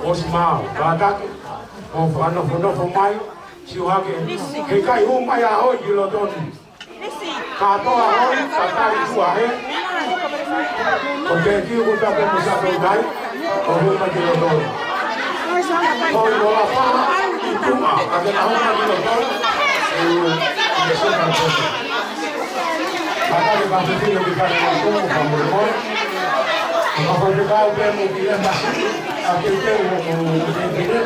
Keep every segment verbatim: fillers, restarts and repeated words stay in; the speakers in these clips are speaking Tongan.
ʻOsi mau, kātaki, ʻo fakanofonofo mai, sio hake, he ʻikai hū mai ʻa hoi ki loto ni. Kātoa hoi, tatali tua he. ʻOku teʻeki ke u tapu mo Sāpeutai, ʻo hū mai ki loto. Hoi mo la paha, i tuma, ka ke na hū mai ki loto. E u, e sio ka loto. Kātaki ka fefine ki kare na tō, ka mo le mo. Ka ko te kau pē mo ki le masi, a ke te u mo mo mo te pine.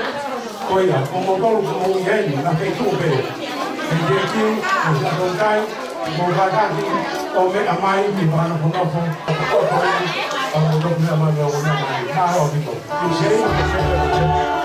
Ko ia, ko moutolu ko mou ʻi heni, na ke tuʻu pē. Mei te kiu, mo Sāpeutai, mo kātaki, ʻo meʻa mai, ki fakanofonofo, ʻo ko ia, ʻo moutolu meʻa mai, meʻa mai, meʻa mai, meʻa mai, meʻa mai.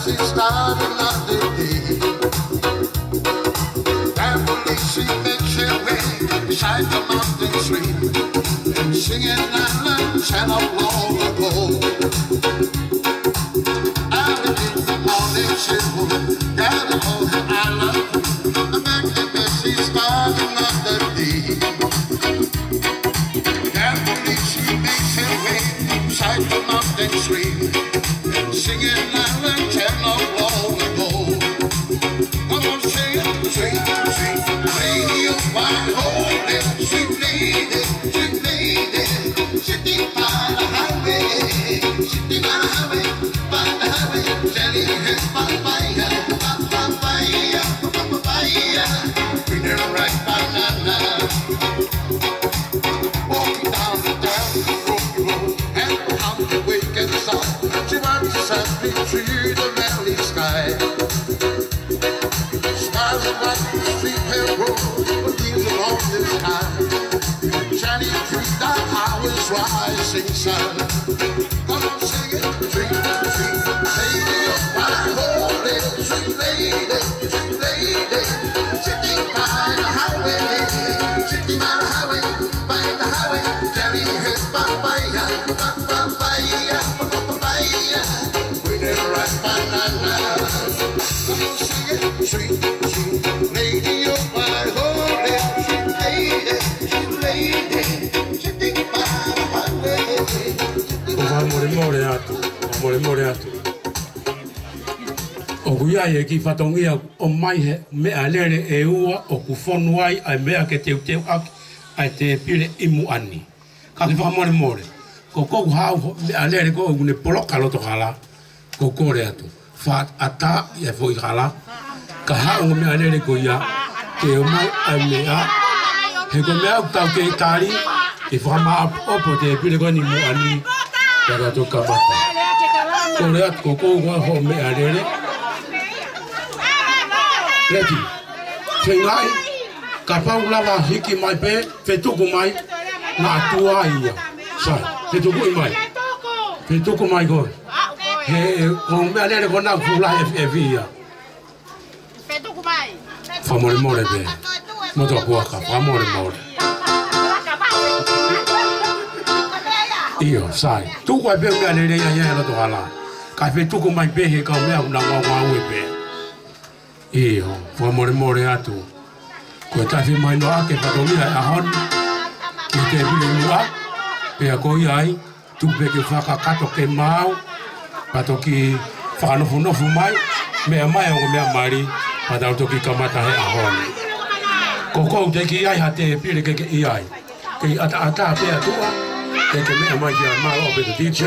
She started another day. Carefully she makes her way beside the mountain stream, singing island chant of long ago. Early in the morning she will gather all her island, and make the best she start another day. Carefully she makes her way beside the mountain stream, singing island chant of long ago. Come on, sing it, sing, sing. Lady of my heart, sweet lady, sweet lady, sitting by the highway, sitting by the highway, by the highway, Johnny has papaya, papaya, papaya, with the ripe banana. Walking down the town, broken road, and on the way gets soft. She runs herself into the valley sky. Smiles across the street, her road, but leaves alone this time. Shining through the hours, rising sun. Come on, sing it, sweet, sweet lady of my heart, sweet lady, sweet lady. Sitting by the highway, sitting by the highway, by the highway, carrying his papaya, papaya, papaya, with a ripe banana. Come on, sing it, sweet, sweet lady of my heart, sweet lady, sweet lady, sitting by the highway. ʻOku fakamolemole atu, fakamolemole atu. ʻOku ʻi ai e kiʻi fatongia ʻoku ʻomai he meʻalele ʻe ua ʻoku fonu ai ʻa e meʻa ke teuteu ʻaki ʻa e tēpile ʻi muʻa ni. Ka ke fakamolemole, ko ʻeku haʻu ho meʻalele ko ʻoku ne poloka loto hala, ʻoku ou kole atu. Fakaʻatā ʻi he foʻi hala, ka haʻu ho meʻalele ko ia, ke ʻomai ʻa e meʻa, he ko e meʻa ʻoku tau kei tali, ke fakamāʻopoʻopo tēpile ko eni muʻa ni, pea ka toki kamata. Kole atu ko ʻeku haʻu ho meʻalele. Leti, feingaʻi, kapau lava hiki mai pē, fetuku mai, naʻa tuai ia. Sai, fetukuʻi mai. Fetuku mai koe. He, ko e meʻalele ko ena ʻoku fuʻu lahi ʻefiʻefi ia. Fakamolemole pē. Motuʻa Puaka, fakamolemole. ʻIo, sai. Tuku ai pē meʻalele ia ia he loto hala. Kae fetuku mai pē he kau meʻa ʻoku na ngaungaue pē. ʻIo, fakamolemole atu. Ko e taʻefimahinoʻaki e fatongia ʻo e ʻaho ni ki he tēpile muʻa, pea ko ia ai, tuku pē ke fakakakato ke maau, pea toki fakanofonofo mai, meʻa mai ʻa e ongo meʻa mali, pea tau toki kamata he ʻaho ni. Ko ʻeku teʻeki ai ha tēpile ke ke ʻi ai. Kei ʻataʻatā pē ʻa tuʻa, ke ke meʻa mai kia, mālō pē ko e D J.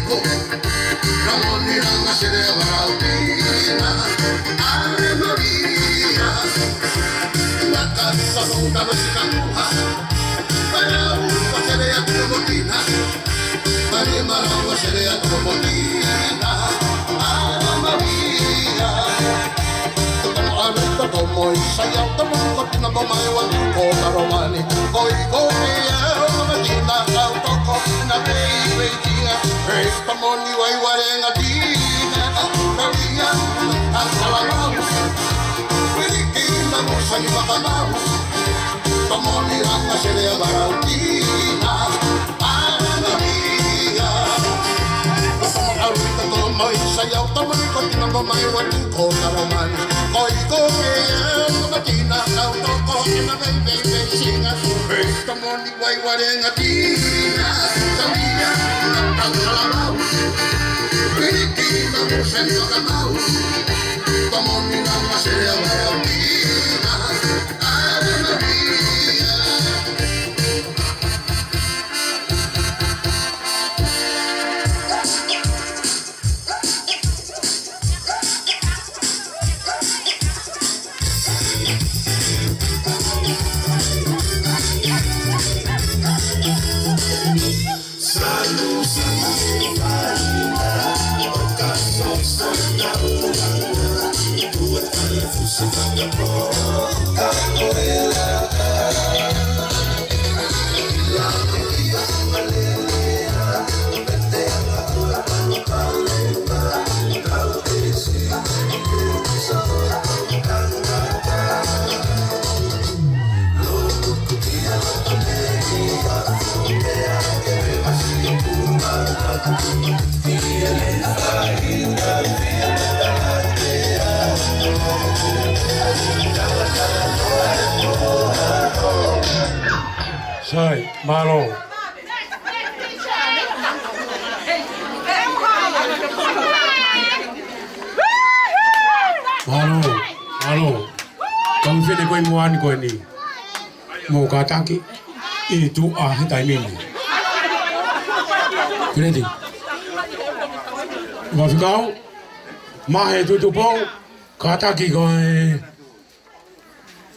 Ka moni langa sele a Varautina, ʻAle Malia. Mata sa fou tama si ka muha. Parau ka sele a Tolomotina. Pali marau ka sele a Tolomotina, ʻAle Malia. Tama ʻalu ka tau moʻi sai au tama ko tina mo mai wa ko Karomani. Ko i ko ke au tama tina kau toko na pei pei kia. Pei ka moni wai wale nga tina ka lia a kalamau. Pili tina mo sani makamau. Ka moni langa sele a Varautina, ʻAle Malia. Ka tama ʻalu ka tau moʻi sai au tama ko tina mo mai wa ko Karomani. Ko i ko ke au tama tina kau toko na pei pei pei singa. Pei ka moni wai wale nga tina ka lia a kalamau. Pili tina mo sani makamau. Ka moni langa sele a Varautina, ʻAle Malia. Sai, mālō. Mālō, mālō. Kau fene ko e moani ko eni. Mo kātaki ʻi tuʻa he taimi ni. Pileti. Faifekau, Mahe Tuʻitupou, kātaki ko e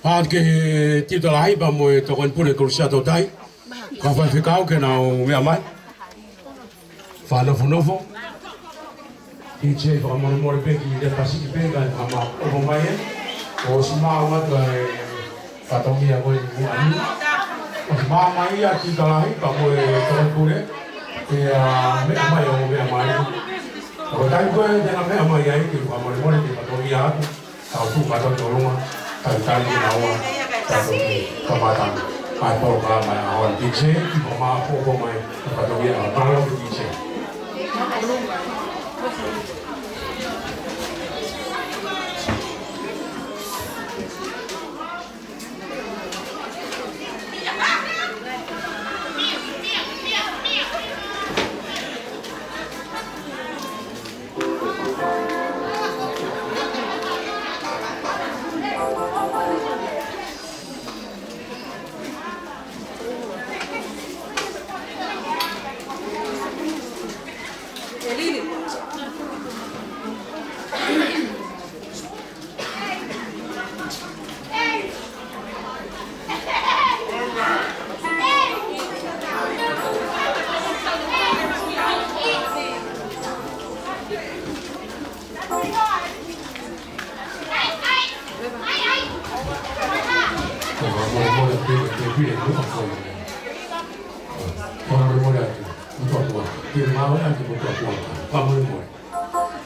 pāke he tiuta lahi pea mo e tokoni pule Kolisi ʻa Tautai. Kau faifekau ke nau meʻa mai. Fakanofonofo. ʻI he fakamolemole pē ki he Pasifiki pē ka e fakamaʻopoʻopo mai ē. ʻOsi maʻu atu e fatongia ko e muʻa ni. ʻOsi maʻu mai ia ki Kalahi pea mo e tokoni pule. Pea meʻa mai ʻo meʻa mai. Ko e taimi ko ē te nau meʻa mai ai ke fakamolemole ke fatongia atu. Tau tuʻu kātoa ki ʻolunga, tau tali kinaua, tau toki kamata ʻa e polokalama ʻa e ʻaho ni. DJ, kiʻi fakamaʻopoʻopo mai, ʻo kātoa ia, mālō ki he DJ. Ko e fakamolemole atu, ko e pile muʻa foʻi. Fakamolemole atu, ʻOtua. Ke ngāue atu, ʻOtua. Fakamolemole.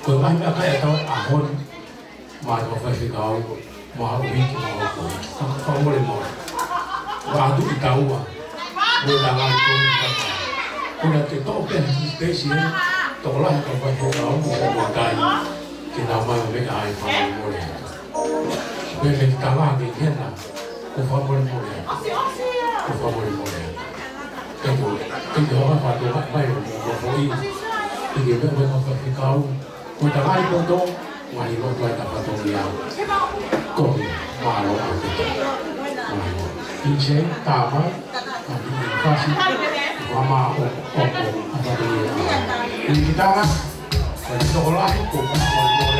Ko e ngaahi meʻakai ʻa e ʻaho ni, mātuʻa faifekau, mātuʻa hiki, mātuʻa hiki. Fakamolemole. Ua atu ʻi taua. Mo e tangata ko ni kata. Ko na te toʻo pē ha kiʻi peisi ē. Tokolahi ka faifekau, mo e motai. Ke nau mai ʻo meʻa ai, fakamolemole. Pea mei tangata ke hena. Ko e fakamolemole. Ko e fakamolemole. Ke ko, ke ko ha fatongia mai ʻo mo foʻi. Ke ke meʻa mai ka faifekau. Ko e tangata poto, ʻoku ʻi loto ai ʻeta fatongia. Ko e mālō ʻaupito. Mālō. DJ, tā mai, ʻa e fasi, Ama o, o, o, a, a, i tanga, o, tokolahi, ko, ko, ko, ko,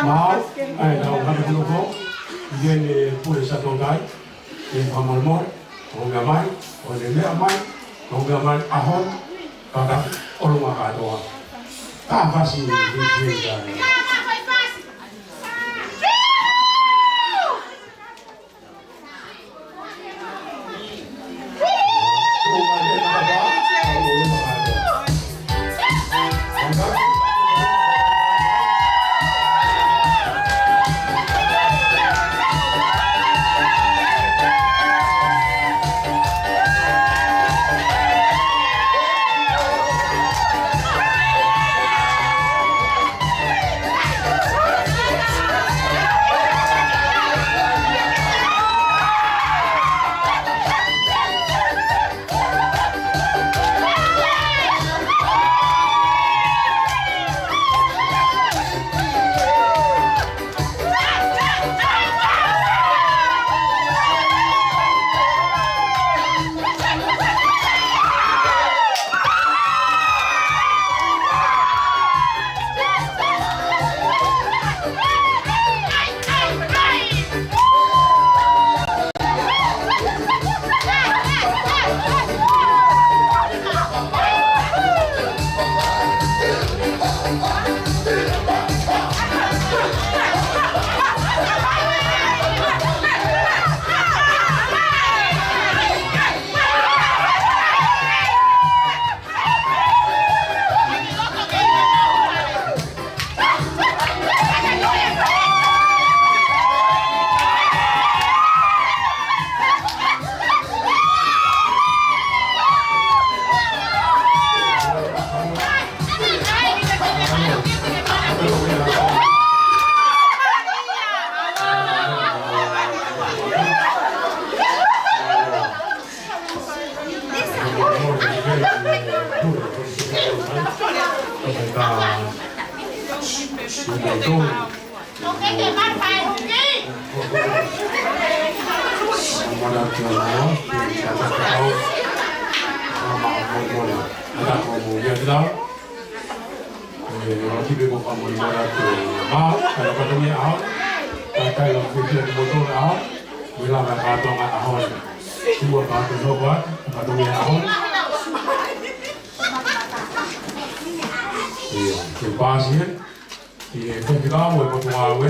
Mālō, ʻa e tau ngana kino ko, ʻi heʻene pule Sātokai, ʻi he fakamolemole, ʻo meʻa mai, ʻo ne meʻa mai, ʻo meʻa mai, ʻaho ni, paka, ʻolunga kātoa. Ka fasi, ni, ni, ni, ni. Ia, ke pasi, ē? Ki he Faifekau mo e Potungāue,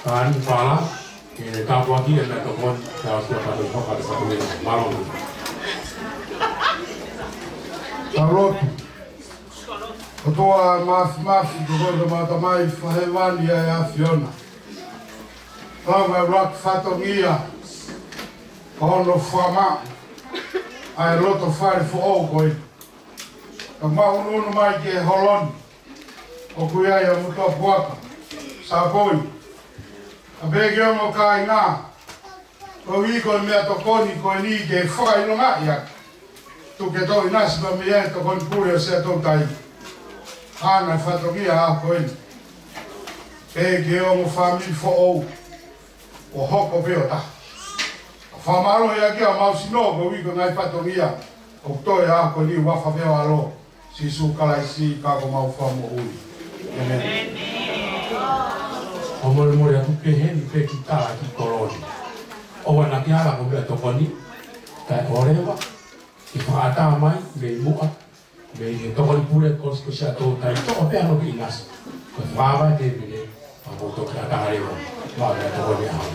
Tāni Pala, ke tāpuakiʻi e meʻatokoni, ke ʻosi ʻa e fatongia, fatongia, mālō. Tau lotu. ʻOtua Māfimafi, ko koe ko ʻemau Tamai Fakahēvani ʻa e ʻAfiona. Tau mai ʻuluaki fatongia, ko hono fakamaʻu ʻa e loto fale foʻou ko ē. Ka mau ʻunuʻunu mai ki he holo ni, ʻoku ʻi ai ʻa e motuʻa puaka, Sāpoi. Ka pehē ki he ongo kāinga, koeʻuhi ko e meʻatokoni ko eni ke fakaʻilongaʻi ʻaki. Tuku ke toʻo ʻinasi pē mei ai e tokoni pule ʻo Siaʻatoutai. Hanga e fatongia ʻaho ko eni. Pehē ki he ongo fāmili foʻou, ʻo hoko pē ʻo taha. Fakamālō ia ki he ʻemau sino koeʻuhi ko e ngaahi fatongia ʻoku toe ʻaho ko eni ʻi he huafa pē ʻo ho ʻAlo, Sīsū Kalaisi, ko homau Fakamoʻui. ʻĒmeni. ʻOku molemole atu pē heni pē ki tā ki kolo ni. ʻOua naʻa ke ala ko e meʻatokoni, kae ʻoua leva ke fakaʻatā mai mei muʻa, mei he tokoni pule ko Siaʻatoutai, toʻo pē hano kiʻi ʻinasi. Ko e fakavaʻe ke mine, ʻa mo toki ʻatā leva, ʻa e meʻatokoni ʻaho.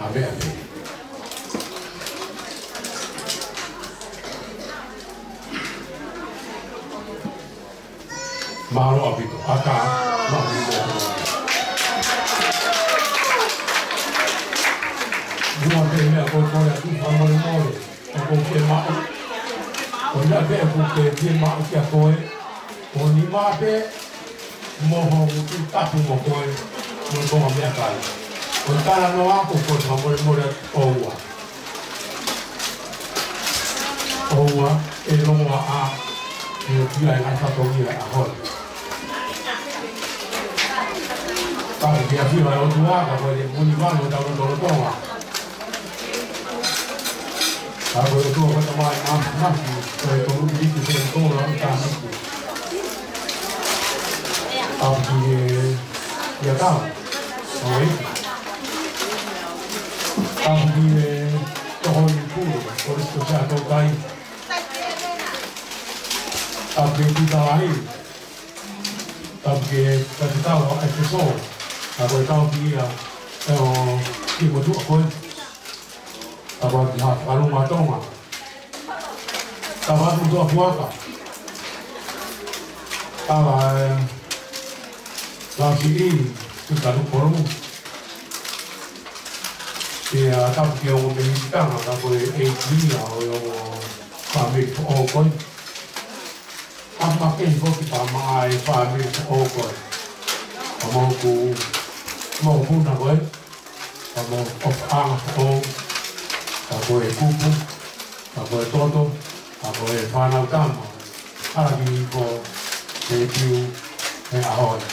ʻĀmeni. Mālō ʻaupito, ʻatā, mālō ʻaupito. Muʻa pē meʻa ko e kole atu fakamolemole, ʻoku ke maʻu. Ko e meʻa pē ʻoku ke, ke maʻu kia koe. Ko e nima pē, mo ho ngutu tapu mo koe, mo e konga meʻakai. Ko e talanoa ko e fakamolemole ʻoua. ʻOua ʻe longoaʻa ʻa e ʻoku ʻi ai e ngaahi fatongia ʻo e ʻaho ni. Ka ko e fiefia ʻa e ʻOtua, ka ko e moʻoni maʻu ʻetau lotolotonga. Ka ko e ʻOtua ko e Tamai Māfimafi, ko e Tolu ʻIliki, ko e Tolu Lāngitāmiki. Tapu ki he ʻIatau, ʻo e ʻEiki. Tapu ki he Tokoni Pule, Kolisi ko Siaʻatoutai. Tapu ki he Pita Lahi. Tapu ki he tatitau ʻa ʻEfesō. Ka ko e tapu ia ʻe ʻo ki motuʻa ko ē. Tapu ki he Fakalunga Tonga. Tapu ki he Motuʻa Puaka. Tapu, ē, Lāsiʻi, Tuʻi Kanokupolu. Pea tapu ki he ongo mehikitanga, ka ko e ʻeiki ia ʻo e ongo fāmili foʻou ko ē. Tapu makehe foki pea mo e fāmili foʻou ko ē. Ka mo hoku mokopuna ko ē. Ka mo e ʻofaʻanga foʻou. Ka ko e kupu. Ka ko e toto. Ka ko e fānau tama. ʻAla ki he ʻEiki he ʻaho ni.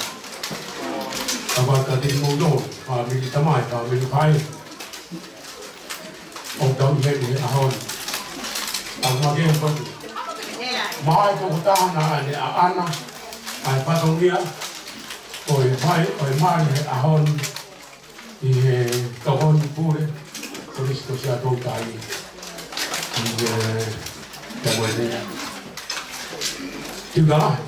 Ka ko e kati mo e fāmili tamai, fāmili faʻē. ʻOku tau ʻi heni he ʻaho ni. Tapu makehe foki mo e tokotaha naʻa ne ʻaʻana ʻa e fatongia ʻo e fai ʻo e mali he ʻaho ni ʻi he Tokoni Pule Kolisi ko Siaʻatoutai. ʻI he, ē, Tamuene Tiuta Lahi.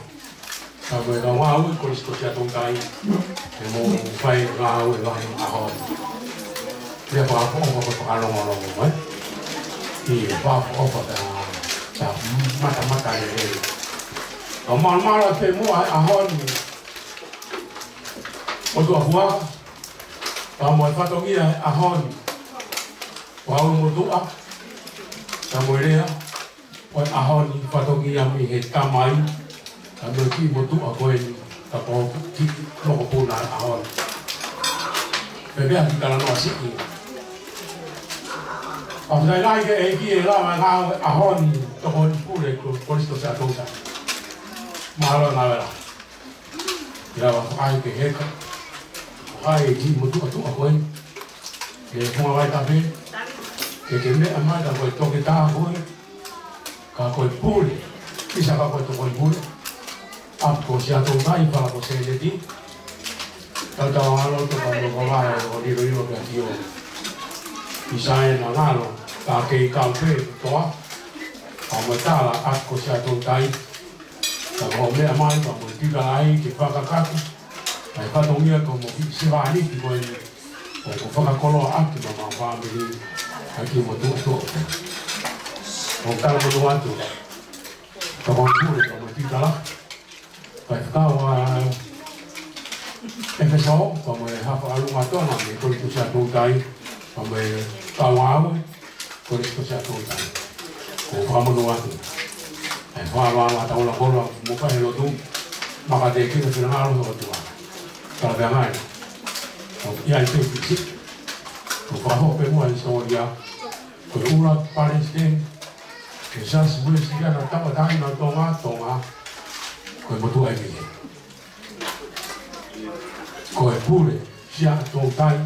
Ka ko e kau ngāue Kolisi ko Siaʻatoutai, ʻe mo fai ngāue lahi ʻaho ni. Pea fakaʻofoʻofa ko e fakalongolongo, ē? ʻIo, fakaʻofoʻofa ta, ta matamata lelei. Ka malamala pē muʻa he ʻaho ni, Motuʻa Puaka, ka mo e fatongia he ʻaho ni. Pau Motuʻa, ka mo e lea, ko e ʻaho ni fatongia mei he tamai, ka mo e kiʻi motuʻa ko eni, ka ko e kiʻi mokopuna he ʻaho ni. Pea pea ki talanoa siʻi. Pea ʻoku ʻi ai ke ʻEiki ʻe lava ngāue he ʻaho ni, Tokoni Pule ko Kolisi ko Siaʻatoutai. Mālō ngāue la. Ia wa fai ke heka. Fai ki motuʻa tuʻa ko ē. Ke funga vai tafe. Ke ke meʻa mai ka ko e toketā ko ē. Ka ko e pule. ʻIsa ka ko e Tokoni Pule. ʻApi ko Siaʻatoutai fala ko Seneti. Tautau alo to ka mo ko vai o lilo ilo kia tio. ʻIsa ē na ngalo. Ka kei kau pē toa. Ka mo tala ʻapi ko Siaʻatoutai. Ka ko e meʻa mai, ka mo e tika ai, ke fakakakato. Ai fatongia ka mo ki se vāniti ko eni. Ko e ko fakakoloa atu ma ma fāmili, ai ki mo tuʻu tuʻu. Ko tala mo tuʻu atu. Ka mo pule, ka mo tika la. Kai fakau a ʻEfesō, ka mo e hafa alunga tona, me Kolisi ko Siaʻatoutai, ka mo e kau au, Kolisi ko Siaʻatoutai. Ko fakamono atu. ʻE fakaʻaonga taula kolo mo ka he lotu. Maka te kina finangalo he ʻOtua. Tala pea ngai. Ko ia i te fisi. Ko fakahope mo ai soria. Ko e ula palesiteni. Ko e sasi mo e siriana tapa tahi na Tonga, Tonga. Ko e motuʻa ʻEiki. Ko e pule, Siaʻatoutai.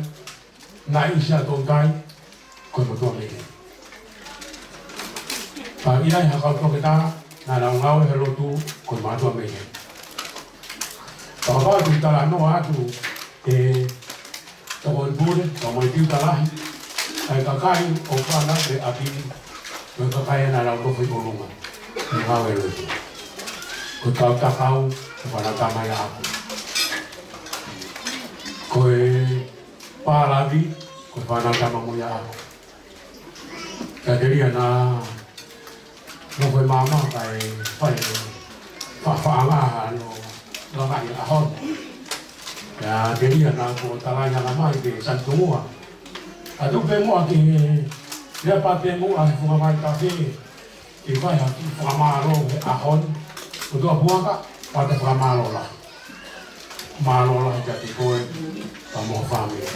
Naʻe ʻi Siaʻatoutai, ko e mātuʻa mei heni. Pea ʻi ai ha kau toketā, naʻa nau ngāue he lotu, ko e mātuʻa mei heni. Pea kapau te u talanoa atu, ʻe Tokoni Pule, ka mo e Tiuta Lahi, ʻa e kakai ʻoku fānau ʻi ʻapi ni, ko e kakai ʻa naʻa nau nofo ʻi ʻolunga, ʻi he ngāue lotu. Ko e kau takau, ko e fānau tama ia ʻaʻaku. Ko e Palavi, ko e fānau tama mo ia ʻaʻaku. Ka telia naʻa nofo ʻi māmani kae fai e faʻafaʻanga ʻa hono langa ʻi he ʻaho ni. Ka telia naʻa ko talai anga mai ke sanitungua. Ka tuku pē muʻa ki he, lea pē pē muʻa he funga vai tafe. ʻI fai ha kiʻi fakamālō he ʻaho ni, ʻOtua Puaka, pea te fakamālō lahi. Mālō lahi kiate koe, pea mo ho fāmili.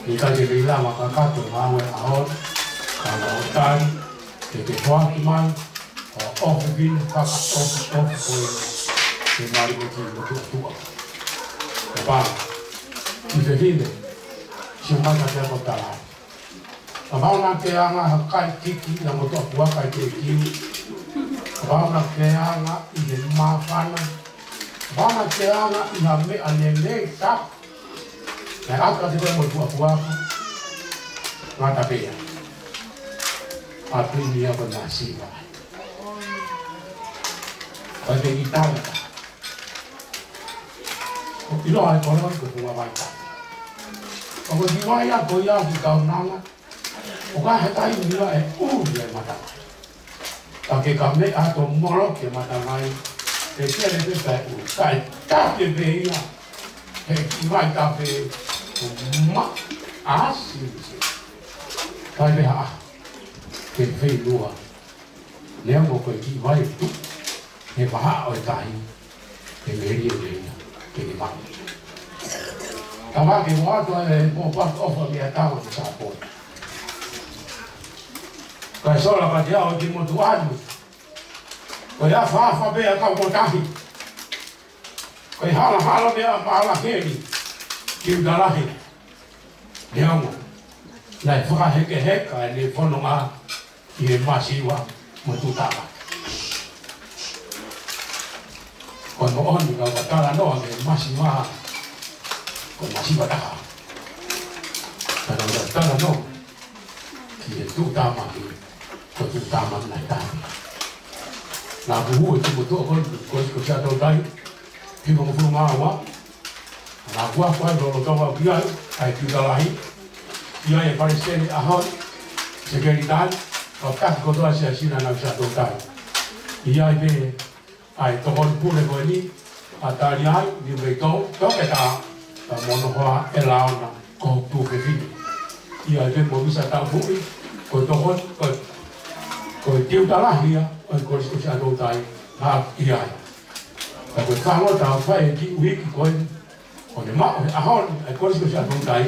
ʻIkai ke mei lava kakato ngāue ʻaho ni, ka mo ho tali, ke ke foaki mai, ʻo ʻofa pē, kaka ʻofa, ʻofa koe, ke mali mo ki mo tuʻa tuʻa. Ke pā, ki te hine, si mai ka te ako tala. Kapau naʻá ke anga ha kai kiki ʻi ha motuʻa puaka ʻi he kiu. Kapau naʻá ke anga ʻi he māfana. Kapau naʻá ke anga ʻi ha meʻa lelei tapu. Naʻe ʻaka te koe motuʻa puaka. Ngata pē ia. ʻA pē ia ko e masiva. Ko e kiʻi tangata. ʻOku ʻiloa ʻe he koloa ko e funga vai tapu. Ko e kiʻi vai ia ko ia ki kaunanga. ʻOku ʻi ai ha taimi ia ʻe ʻuli ai e matangai. Ka ke ka meʻa atu ʻo moloki e matangai, ʻe kele pē kae ʻuli. Kae tape pē ia he kiʻi vai tape ʻo maʻa sisi. Kae meʻa ke feilua. Neongo ko e kiʻi vai tu he vahaʻa ʻo e tahi, he melie melia ke ne maʻu. Ka ma ke moa atu e mo pa ofa mea tama ki Sāpoi. Kae sola ka te au ki motu anu. Ko e afafa pē ʻa kau kotahi. Ko e halahala pē ʻa Mahalaheli ki Utalahi. Neongo naʻe fakahekeheka ʻene fononga ʻi he masiva mo e tuʻutama. Ko e moʻoni ka ʻoku talanoa ki he masiva, ko e masiva taha. Ka ʻoku talanoa ki he tuʻutama ki, ko e tuʻutama naʻe taha. Naʻá ku hū ʻi he motuʻa ko eni, ko, ko Siaʻatoutai, hivangofulu mā ua. Naʻá ku ako ai lolotonga ʻeku ʻi ai, ʻa e Utalahi. ʻI ai e palesiteni ʻaho ni, sekelitali, kau taki kotoa e siasi naʻa nau Siaʻatoutai. ʻI ai pē ʻa e tokoni pule ko eni, ʻa Taliai, Niumeito, Toketā, ka mo Nohoa ʻElaona, ko hoku tuofefine. ʻI ai pē mo Misa Taufuʻi, ko e tokoni, ko, ko e tiuta lahi ia ʻo e Kolisi ko Siaʻatoutai, naʻá ku ʻi ai. Ka ko e fānau tau fai e kiʻi uike ko eni, ʻo ne maʻu he ʻaho ni ʻa e Kolisi ko Siaʻatoutai,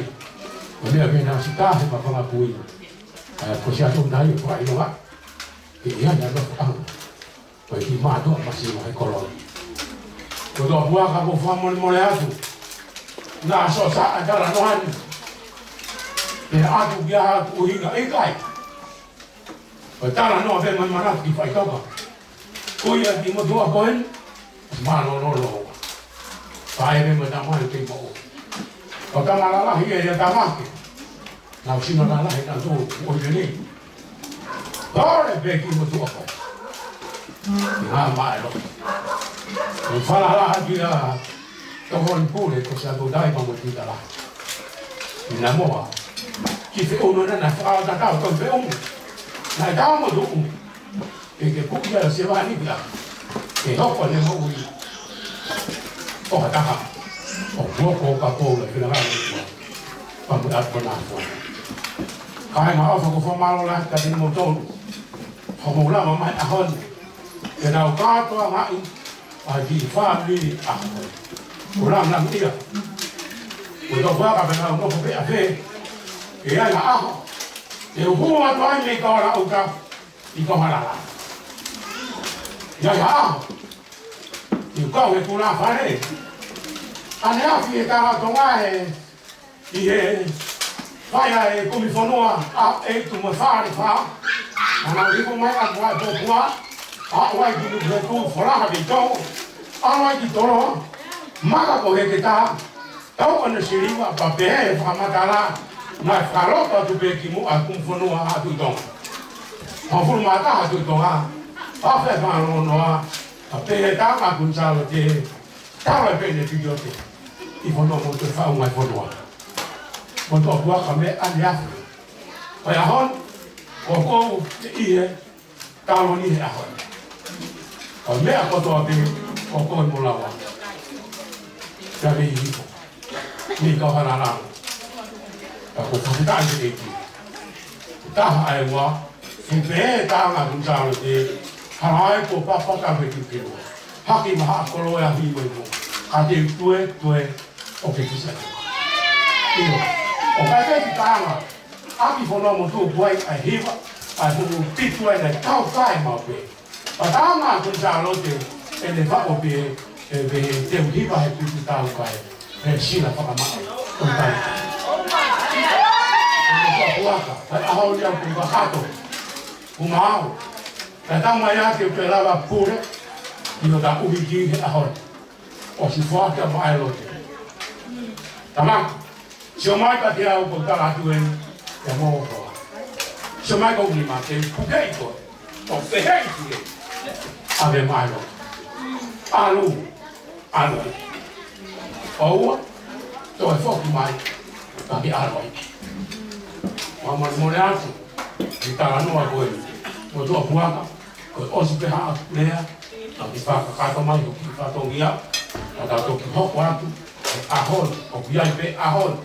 ko e meʻa pē naʻe sita he papanga pui. ʻA e ko Siaʻatoutai ʻoku fakaʻilonga ke ʻi ai ʻa e nofo ʻanga. Ko e kiʻi mātuʻa masiva he kolo ni. Ko e toa puaka ko fakamolemole atu. Naʻa sosa ʻa e talanoa ni. Pea ʻoatu ki ai ʻeku ʻuhinga ʻikai. Ko e talanoa pē mai manatu ki faʻitoka. Ko ia ki motuʻa ko eni, mālōlō. Pae pē mo e tamai kei moʻui. Ko e tama lalahi ʻe ia tamake. Naʻa ku sino lalahi naʻa ku ʻo i nei. Pole pē ki motuʻa ko eni. Ngā maelo. Ko e falala ki a Tokoni pule ko Siaʻatoutai pea mo Tiutala. ʻI Namoa. Ki he ʻuno naʻa na fakaʻau tatau ko e ʻuno. Naʻe tau mo tuʻu. Ke ke puki ʻa Siavani pia. Ke hoko ne moʻui. ʻO ha taha. ʻO kuo ko ka pou le pina ngā ni kua. Pea mo ʻatu ko na fua. Kāinga ʻofa ko fakamālō lahi kiate kimoutolu. Hoʻomou lava mai ʻaho ni. Ke nau kātoa mai. ʻA e kiʻi fāmili ʻa ko e. Ko e lāngilangi ia. Ko e tau faka pē nau nofo pē ʻa pē. ʻE ai ha ʻaho. ʻE uhu atu ai mei Kaola ʻuta. ʻI Kaola lā. ʻE ai ha ʻaho. ʻE kau he kula fale. ʻAneafi e tala Tonga he ʻI he fai ʻa e kumi fonua ʻa e tu ma fale fa. Ana liku mai ʻa kua e pōpua. ʻA wai ki nuku he kū folaha ki tō. ʻA wai ki tō loa. Maka ko he ke tā. Tau ana siliva pa pē he fakamatala. Naʻe fakaloto atu pē ki muʻa kumi fonua ʻa Tuʻi Tonga. Hongofulu mā taha Tuʻi Tonga. ʻA fē fālonoa. ʻA pē he tā ma kun salo te. Tala pē ne piki o te. ʻI fonua mo te faʻu mai fonua. Mo tō kua ka me ʻaneafi. ʻOi ʻaho ni, ko kou te ʻi he, talo ni he ʻaho ni. ʻOi meʻa kotoa pē, ko kou mo lava. Ka me ʻi hiko. Ni kau hana nau. Ka ko fakita ʻi te eki. Taha ʻa e ua, he pē tā ma kun salo te, hana ai ko papa ka me ki kilo. Haki maha kolo e ahi mo i mo. Ka te tue, tue, ʻo ke kisa. ʻIo. ʻO kai kai ki tānga. ʻAki fonua mo tuʻu kuai ʻa e hiva. ʻA e fuku pitu ai na tau kai mau pē. ʻA tānga ko Sālote. ʻE ne faʻo pē. ʻE pē he teu hiva he pitu tau kai. He sila fakamaʻa. ʻO kai. ʻE ne faʻo Ka, ka ʻaho ni ʻoku kakato, kuo mau. Ka tau mai ake pe lava pule, ʻi hota ʻuhiki he ʻaho ni. ʻOsi foaki ʻa Maʻaelote. Tama, sio mai ka te au ko tala atu eni, ʻia mo hoa. Sio mai ko ni ma te puke i koe. ʻO feheʻi ki he ʻave Maʻaelote. ʻAlu, ʻalu. ʻOua, toe foki mai, ka ke ʻalu ai. Fakamolemole atu, ʻi he talanoa ko eni. Mo tuʻa puaka, ko e ʻosi pē haʻaku lea, ka ke fakakakato mai hoku fatongia, ka tau toki hoko atu, he ʻaho ni, ʻoku ʻi ai pē ʻaho ni,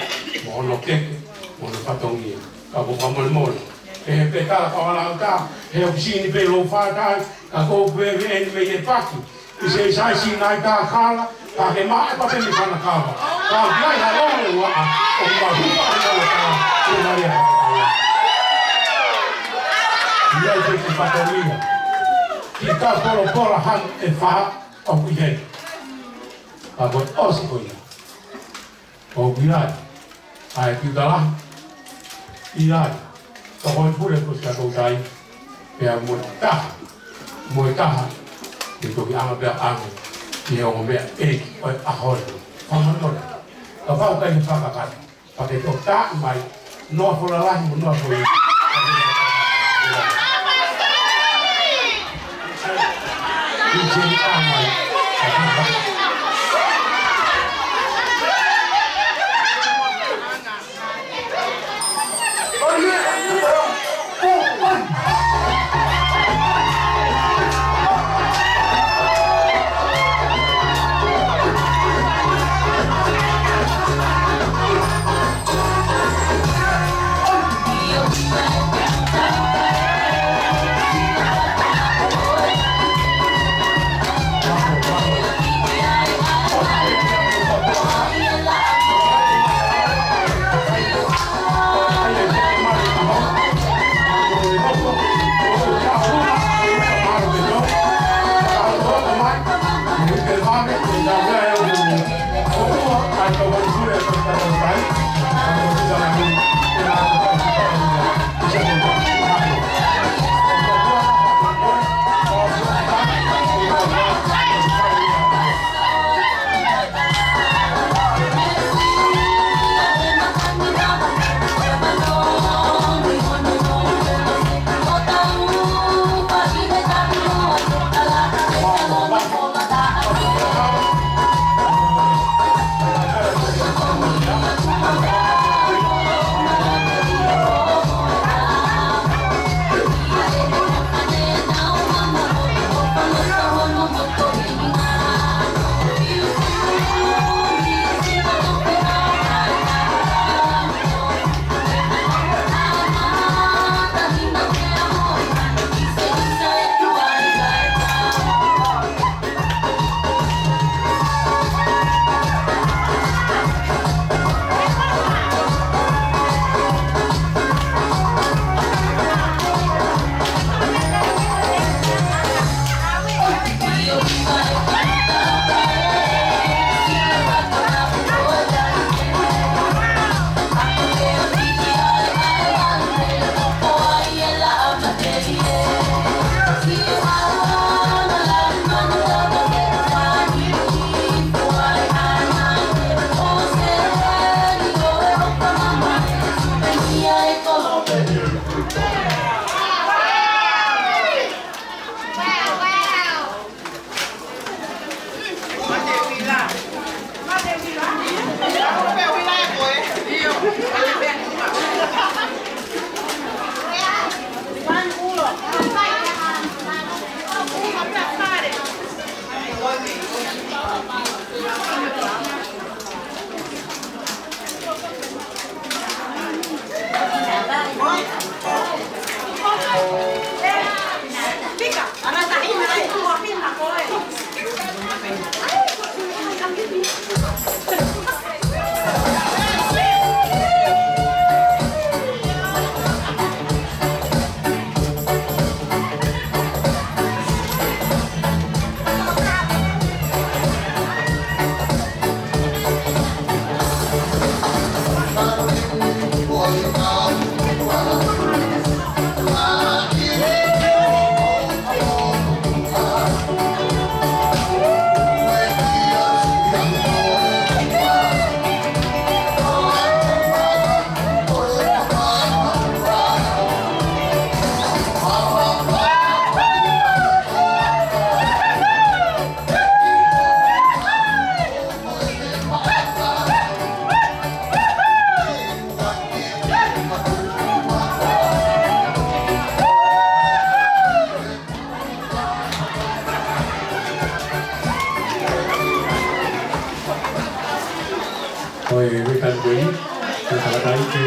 mo hono keke, mo hono fatongia. Ka ko e fakamolemole, he pē tala ka wala uta, he ʻoku sini pē lou fatai, ka ko e pē eni mei he paki, ʻi se sai sina i ka kala, ka ke maʻe pa pē mi kana kava. Ka ki ai ha longo ua a, ʻo ma hupa ʻa e kala ka, ʻo ma lea ka kala. ʻI ai pē ki fatongia. Ki ka polopola han e fa, ʻoku ʻi heni. Ka ko e ʻosi ko ia. ʻOku ʻi ai ʻa e piutala, ʻi ai tokoni pule ko Siaʻatoutai, pea mo e taha, mo e taha, ʻe toki ʻanga pea ʻanga, ʻi he ongo meʻa ʻeiki ʻo e ʻaho ni. Fakamolemole, ka fau kai he fakakata, ka ke toki tā mai, noa fola lahi mo noa fola.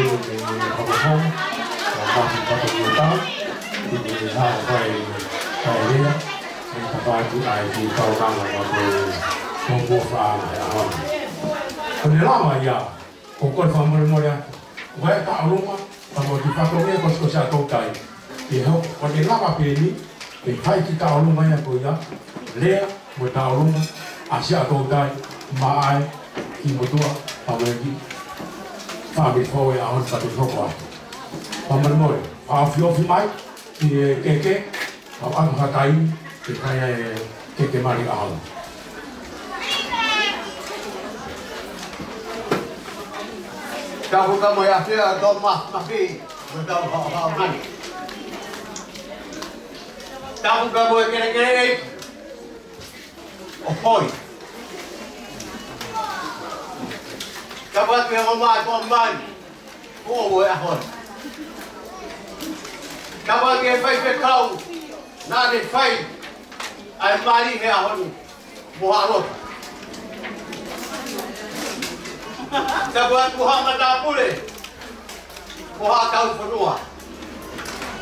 Ko e hoko, ko e hoko ki he tau, ko e hā, ko e, ko e lea, ko e tapaku ai ki he tau kama, ko e, ko e mofa ʻa e ʻaho ni. Ko e lava ia, ko e fakamolemole atu. Ko e taʻolunga, ka mo ki fatongia ko e, ko e Siaʻatoutai. ʻI he hoko, ko e lava pē eni, ʻe fai ki he taʻolunga ia ko ia, lea mo e taʻolunga ʻa Siaʻatoutai, maʻa e kiʻi motuʻa, pea mo e kiʻi fāmili foʻou ʻo e ʻaho ni ka te hoko atu. Fakamolemole, fakaofiofi mai ki he keke, ʻo ʻoatu ha taimi ke fai ai e keke mali ʻaho ni. Tapu ka mo e afea tō ma, mafi, mo tau ha, ha, mani. Tapu ka mo e kelekele ʻeiki ʻo hoi. Tapu atu he ʻomai, ko mai. Ko e ʻaho ni. Tapu atu he faifekau naʻa ne fai ʻa e mali he ʻaho ni. Mo ha ʻaloʻofa. Tapu atu ha matāpule. Mo ha kau fonua.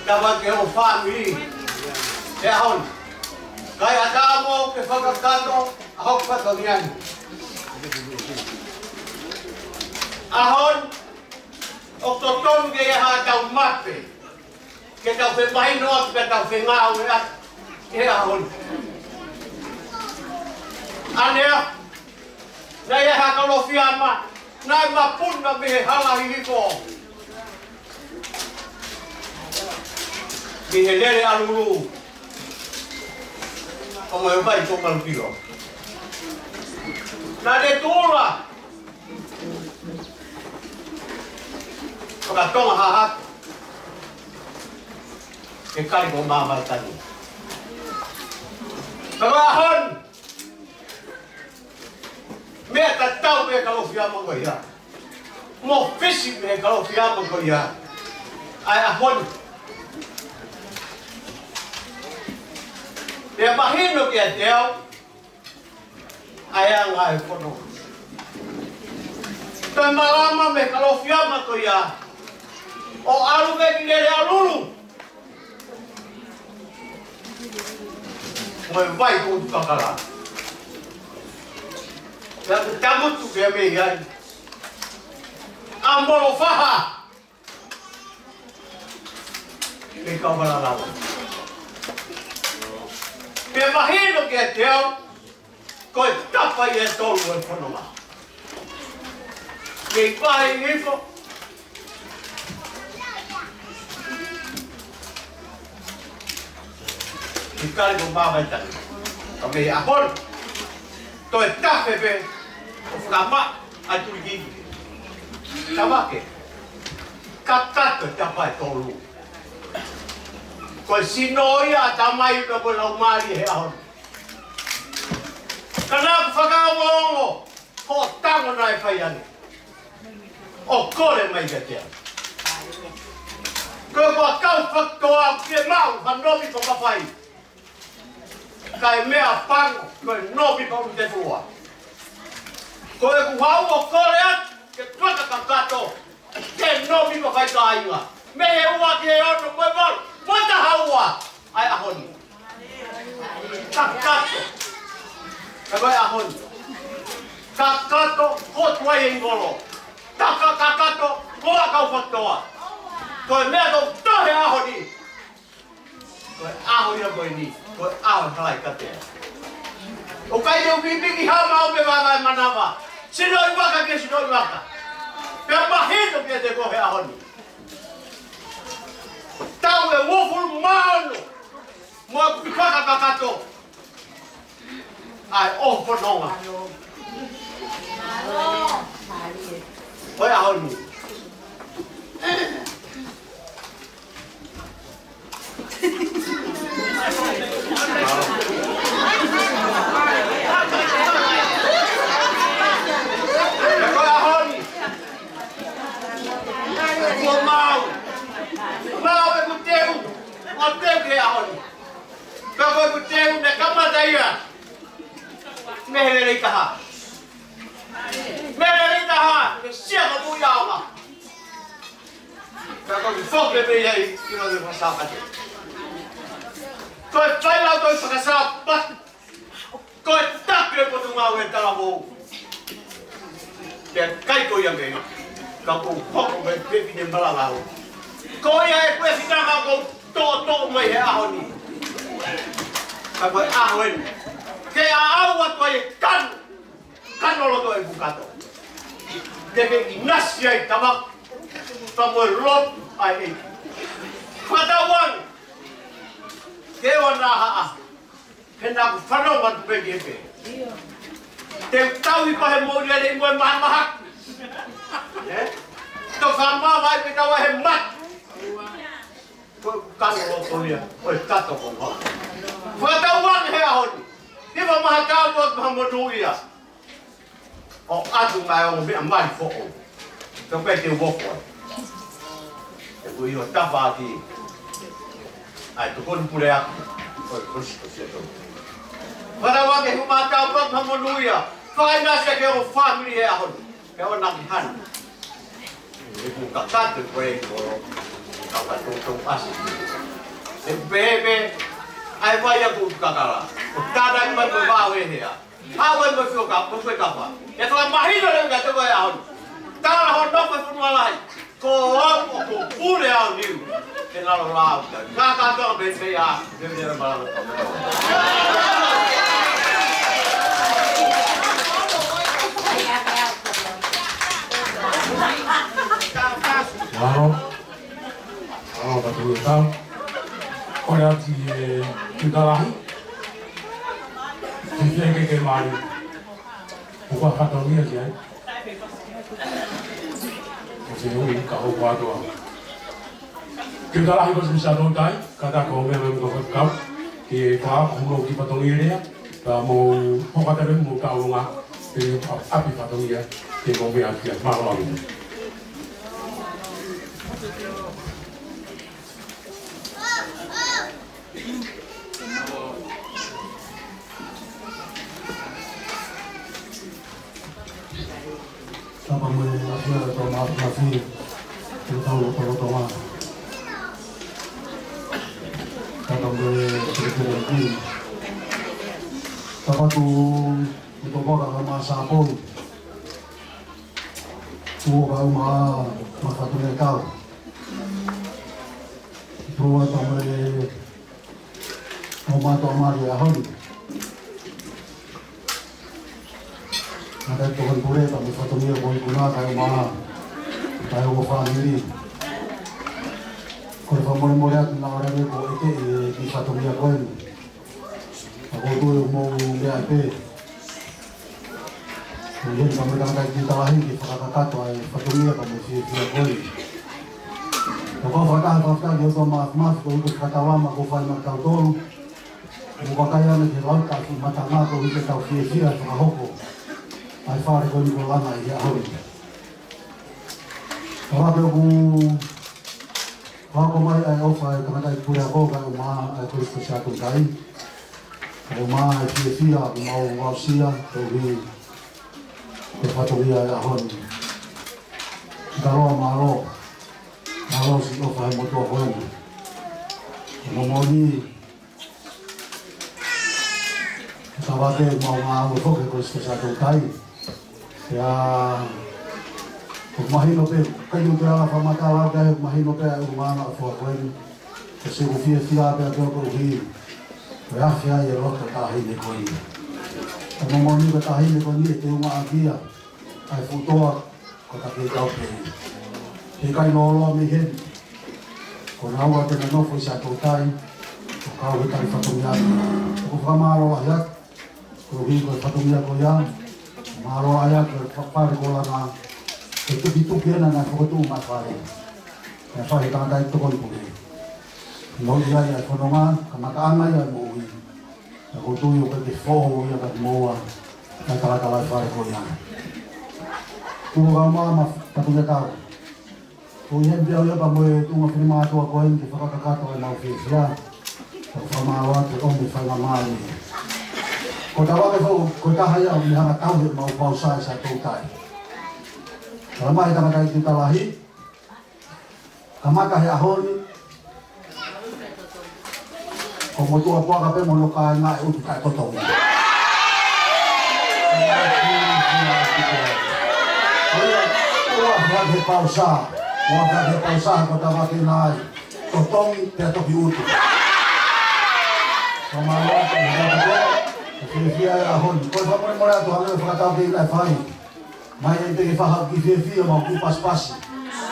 Tapu atu ki hoʻo fāmili he ʻaho ni. Kae ʻatā mo ke fakakakato ʻa hoku fatongia ni. ʻAho ni, ʻoku totonu ke ʻi ai haʻatau mape, ke tau femahino atu, ke tau fengāueʻaki he ʻaho ni. ʻAnea, naʻe ʻi ai ha Kalofiama naʻe mapuna mei he Hala Hihifo, mei he Lele ʻAlulu, ʻo mo e Vai Tomalupilo. Naʻa ne tuʻula faka-Tonga Hahake, ʻe Kaliko Mavaitani. Ka ko e ʻaho ni, meʻa tatau mei he Kalofiama ko ia, mo fisi mei he Kalofiama ko ia ʻa e ʻaho ni. Pea mahino kiate au ʻa e anga e fononga. Toe malama mei he Kalofiama ko ia ʻo ʻalu mei ki Lele ʻAlulu mo e Vai Kotu Kakala. Pea ʻoku tangutu pē mei ai ʻa Molofaha, mei Kaufalalava. Pea mahino kiate au, ko e tapa ia ʻe tolu ʻo e fononga. Mei Vai Hihifo, ʻi Kaliko Mavaitani. Ka mei he ʻaho ni, toe tafe pē ʻo fakamaʻa ʻa e tulikiki. Tavake, kakato e tapa ʻe tolu. Ko e sino ia ʻa e Tamai pea mo e Laumālie he ʻaho ni. Ka naʻa ku fakaongoongo hoʻo tango naʻe fai ange ʻo kole mai kiate au. Ko e kau fakatoa ke maʻu ha nomi ko Mafai. Kae meʻapango, ko e nomi ko ʻUlutefua. Ko ʻeku haʻu ʻo kole atu ke tuaka kakato, ke nomi ko Faikāinga. Mei he ua ki he ono, mo e valu, mo e taha ua ʻa e ʻaho ni. Kakato. Ka ko e ʻaho ni, kakato, ko Tuaiengolo. Taka kakato, ko ʻa e kau fakatoa. Ko e meʻa ʻoku tō he ʻaho ni, ko e ʻaho ia ko eni, ko e ʻaho e Halaikatea. ʻOku ʻikai te u pipiki ha maʻu pe vaka e manava. Sino ʻi vaka ke sino ʻi vaka. Pea mahino kiate koe he ʻaho ni, taʻu ʻe uofulu mā ono mo e kupi kaka kakato ʻa e ʻoho fononga ʻo e ʻaho ni. Ko e ʻaho ni, kuo maʻu, maʻu ʻeku teu, ʻo teu ki he ʻaho ni. Ka ko ʻeku teu naʻe kamata ia mei he lelei taha. Mei he lelei taha, mei he Sia ko Puʻiaonga. Ka ko e foki pē ia ʻi, ʻi he fakasāpate. Ko e fai lau ko e fakasāpate. Ko e taki e potungāue talavou. Pea ʻikai ko ia meʻa. Ka ʻoku ou hoko mai pē fefine malavau. Ko ia e pē fefine ka ʻoku ou toʻotoʻo mai he ʻaho ni. Ka ko e ʻaho eni. Ke ʻaʻau atu ai e kanu. Kanu loto e pukato. Ke ke ʻinasi ai tama. Ka mo e lotu ai e. Fakatauange. Ke ʻoua naʻa haʻa. He naʻa ku fanongo atu pē ki he pē. Te u tauhi pē he moʻui ʻa e lelei mo e mahamaha. Ē? Tau ka mā vai pē tau he matu. Ko e kanu loto ia, ko e tato ko mau. Fakatauange he ʻaho ni. Hiva maha tau atu ha monū ia. ʻO ʻatu mai ʻo meʻa mai foʻou. Ka pē te u ʻofa. ʻE ko ʻio tafaʻaki. ʻAi, tokoni pule aku. ʻOi, kosi, kosi, kosi. Fakatauange he ʻoku mātau pē ha monū ia. Fakaʻinasi ke ʻo fāmili he ʻaho ni. He ʻoua naʻa ke hanu. ʻE ku kakato ko e kolo. Kakato tau ʻasi. ʻE pehē pē. ʻAi vai aku kakala. ʻO tānaki mai ko e vao e hea. Haʻu e mo fio ka, mo fio kapa. ʻE fakamahino leva ka te ko e ʻaho ni. Tala hono nofo e fonua lahi. Ko au ʻoku pule au niu. Ke lalo lau ka. Ka ka ka me fei a. Me me la mala. Lalo. Lalo ka tu tau. Ko le ati e Kiutalahi. Ki fē ke ke mali. ʻOku ʻa fatongia ki ai. ʻO se ui ka ʻoku ʻa toa. Kiutalahi ko Simisā Toutai, ka ta ko mea mea ko kau. Ke fa kulo ki fatongia lea, ka mo hoka tare mo ka unga, ke ʻapi fatongia, ke mo mea kia, mālō ʻapi. Tapa mo e ʻafio ʻa e tau mafimafi, ʻi he tau lotolotonga. Tapa mo e Sētuata ki. Tapa tu, ʻi tō koka ka mā sāpoi. Tuo ka uma ma fatongia kau. Tuo tapa mo e ʻo mātou ʻa mali ʻaho ni. Naʻa tau tokoni pule pea mo e fatongia ko ikuna kae ʻumaʻā kae ʻo fāmili. Ko e fakamolemole atu naʻa ʻoku ʻikai ke u ʻeke ʻi he kiʻi fatongia ko eni. Ka ko u tui ʻoku mou meaʻi pē. Ko ia ka mo e tangataʻeiki Kiutalahi ke fakakakato ʻa e fatongia pea mo e fiefia ko eni. Ka ko u fakataha fakataha ki he ʻOtua Māfimafi koeʻuhi ko e fakatauʻanga kuo fai maʻatautolu. Mo vakai ange ki he lau taʻefiʻi matanga koeʻuhi ke tau fiefia he fakahoko ʻa e fale ko eni kuo langa ʻi he ʻaho ni. Ka ʻoku ou fakahoko mai ʻa e ʻofa ʻa e tangataʻeiki puleako kae ʻumaʻā ʻa e Kolisi Siaʻatoutai. Kae ʻumaʻā ʻa e fiefia ʻoku mau aʻusia koeʻuhi ko e fatongia ʻo e ʻaho ni. Taloa mālō. Mālō siʻi ʻofa he motuʻa ko eni. Ko e moʻoni Tavate mau ngāue foki ko Siaʻatoutai. Pea, ʻoku mahino pē, ʻikai ke u toe ala fakamatala au ki ai, ʻoku mahino pē ʻa e ʻulungaanga ʻo e foha ko eni. Ko siʻeku fiefia pē ʻa e koeʻuhi ko e afe ai e loto taʻahine ko eni. Ko e moʻoni ko e taʻahine ko eni ʻe teunga ʻaki ia ʻa e fuʻu toa ko Takeitau pē. He ʻikai lōloa mei heni. Ko naua te na nofo ʻi Siaʻatoutai, ʻo kau he tali fatongia ni. ʻOku ou fakamālō lahi atu, koeʻuhi ko e fatongia ko ia, mālō lahi atu e fa-, fale kuo langa, ko e tukituki ena naʻe fokotuʻu mai fale. Naʻe fai he tangataʻeiki tokoni pule. Nau ia ia e fononga, kamataʻanga ia e moʻui. Ka ʻoku ou tui ʻoku ʻikai ke foʻou ia kiate kimoua, kae talatala e fale ko ia. Tuʻu ka uma ma Takeitau. Ko ia pē au ia pea mo e tuʻunga finemātuʻa ko eni ke fakakakato ʻa e mau fiefia. Ka ʻoku ou fakamālō atu ʻo mei faingamālie. Ko Tavate foki, ko e taha ia ʻoku ne hanga ʻo tauhi ʻemau pausa ʻi Siaʻatoutai. Tala mai tangataʻeiki Kiutalahi. Kamata he ʻaho ni, ko Motuʻapuaka pē mo hono kāinga ʻe ʻutu kae totongi. ʻOua, ʻoua, ʻoua, he pausā. ʻOua, he pausā, ko tavake nai. Totongi, pea toki ʻutu. Fakamālō atu, he tautoko, ko e fiefia e ʻaho ni. Ko e fakamolemole atu, hangē ko e fakatau ke ina e fai. Mai ʻe te ke faha ki fiefia mo ki pasipasi.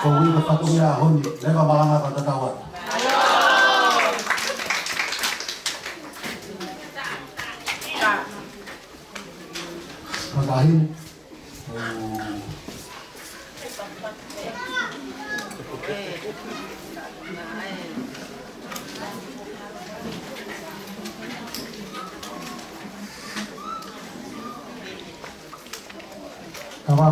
Ko e uike fatongia ʻaho ni, leva malanga ka tatau atu. Matahi. Kava.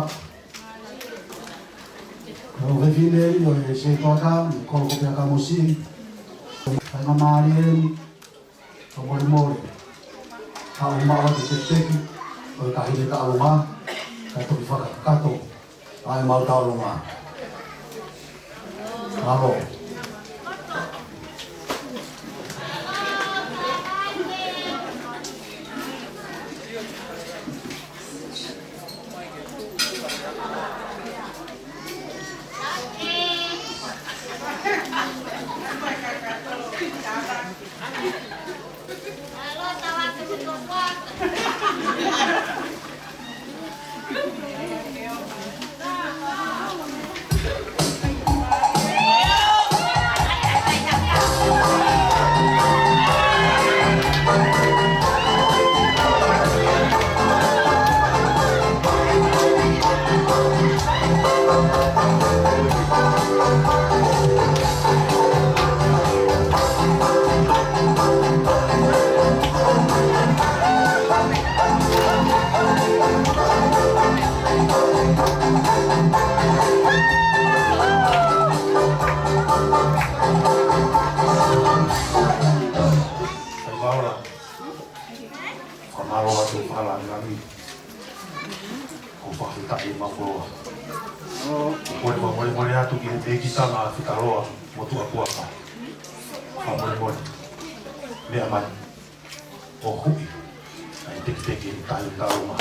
Ko e fefine ʻi he setuata, ko Kolokopia Kamosi. Faingamālie ni, fakamolemole. Ka ʻoku maʻu atu e tekiteki ʻo e taʻahine taʻalonga, kae toki fakakakato ʻa e mau taʻalonga. Mālō. Fakamālō atu, fakalāngilangi. Ko e fakafetaʻi ʻemau koloa. Ko e fakamolemole atu ki he ʻeikitanga Fitaloa Motuʻapuaka. Fakamolemole. Meʻa mai. ʻO huʻi ʻa e tekiteki ʻi he taʻahine taʻalonga.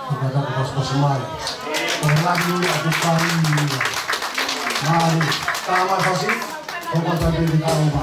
Ko e tapu pasipasi mai. Ko e laki ʻo e kukai. Mālō. Tama fasi. Ko e tapu ki he taʻalonga.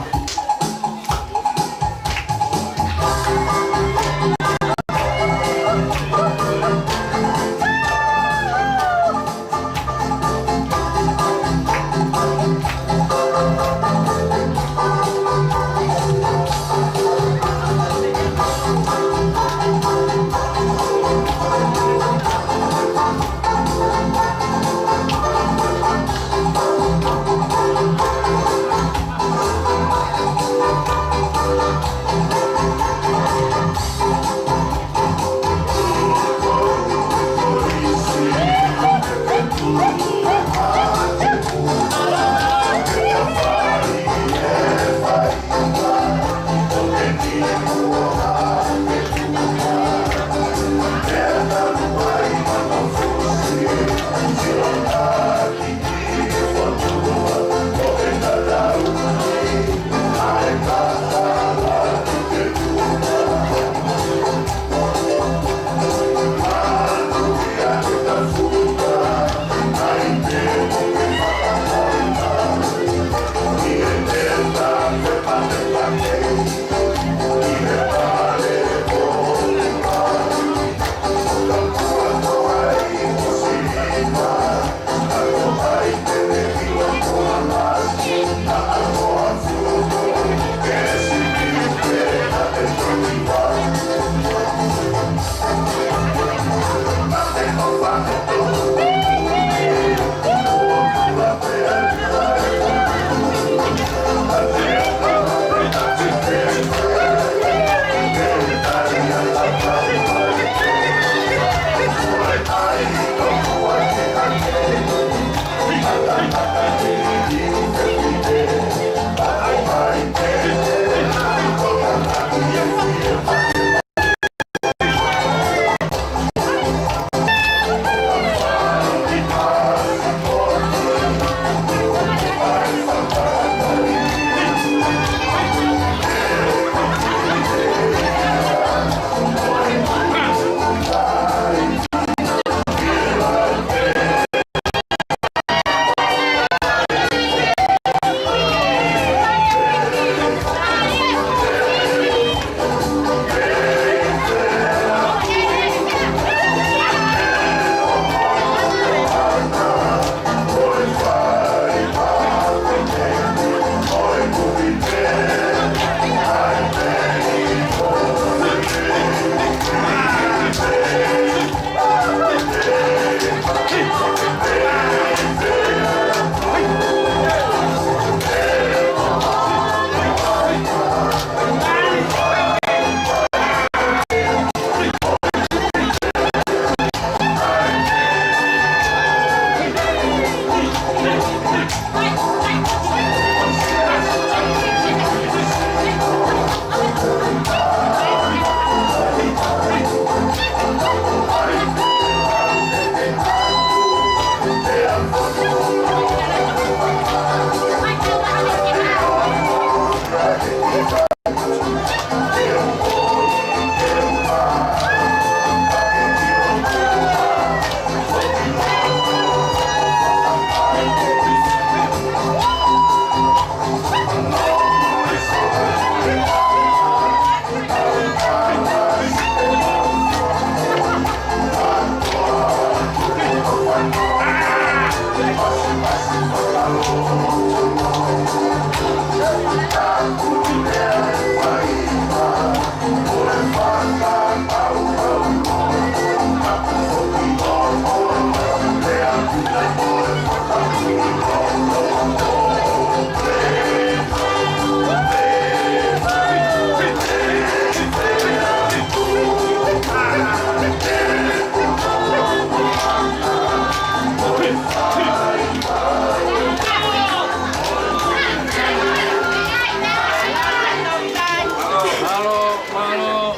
Mālō, mālō.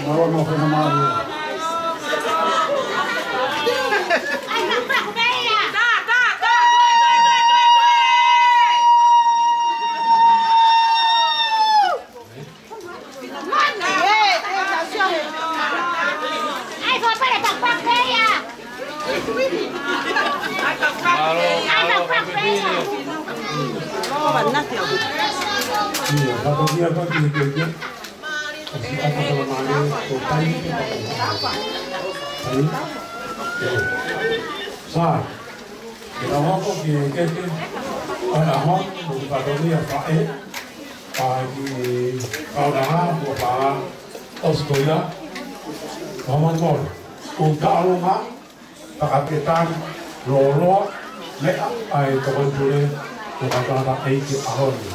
Mālō, mālō, mālō. Sa, ke tau hoko ki he keke ʻo e ʻaho ni, mo e fatongia faʻē, ʻa e kiʻi kaunanga, mo e fā ʻosi ko ia, ʻo Haʻamolemole. ʻOku tau ʻalunga, fakapetali, lōloa, meʻa, ʻa e tokoni pule, mo e kātaki ʻa e ʻEiki ʻaho ni.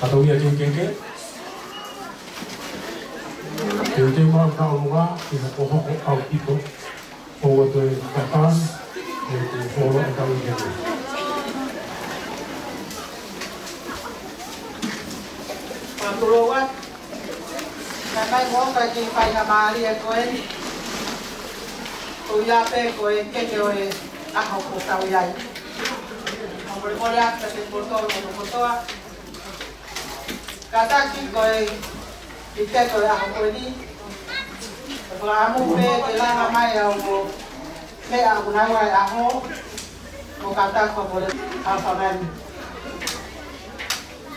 Fatongia ki he keke, ke u te mau tau ʻalunga, ke hokohoko ʻaupito, ʻo ʻoatu e kātaki, ʻe te folo e tau i heni. Mātuloa, ka mai mo ka ki fai ha mālie ko eni. Ko ia pē ko e keke ʻo e ʻaho ko tau i ai. Mālō, mālō atu kiate kimoutolu kotoa. Kātaki ko e, ʻi he keke ʻo e ʻaho ko eni. Ko e fakaʻamu pē ke lava mai au mo meʻa ʻoku nau ʻai ʻaho, mo kātaki ko e fakaʻamu.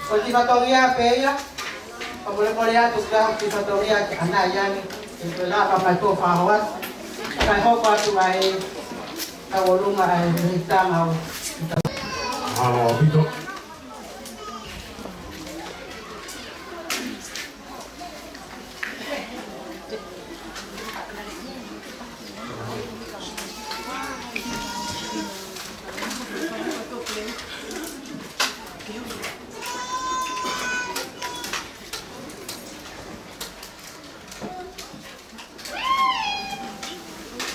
Ko e kiʻi fatongia pē ia, fakamolemole atu ka ko e kiʻi fatongia ke ʻanai ange, ʻe toe lava mai tuʻo fā hoa, kae hoko atu ai, ka ʻolunga ai, ʻi he tanga ʻo. Mālō ʻaupito.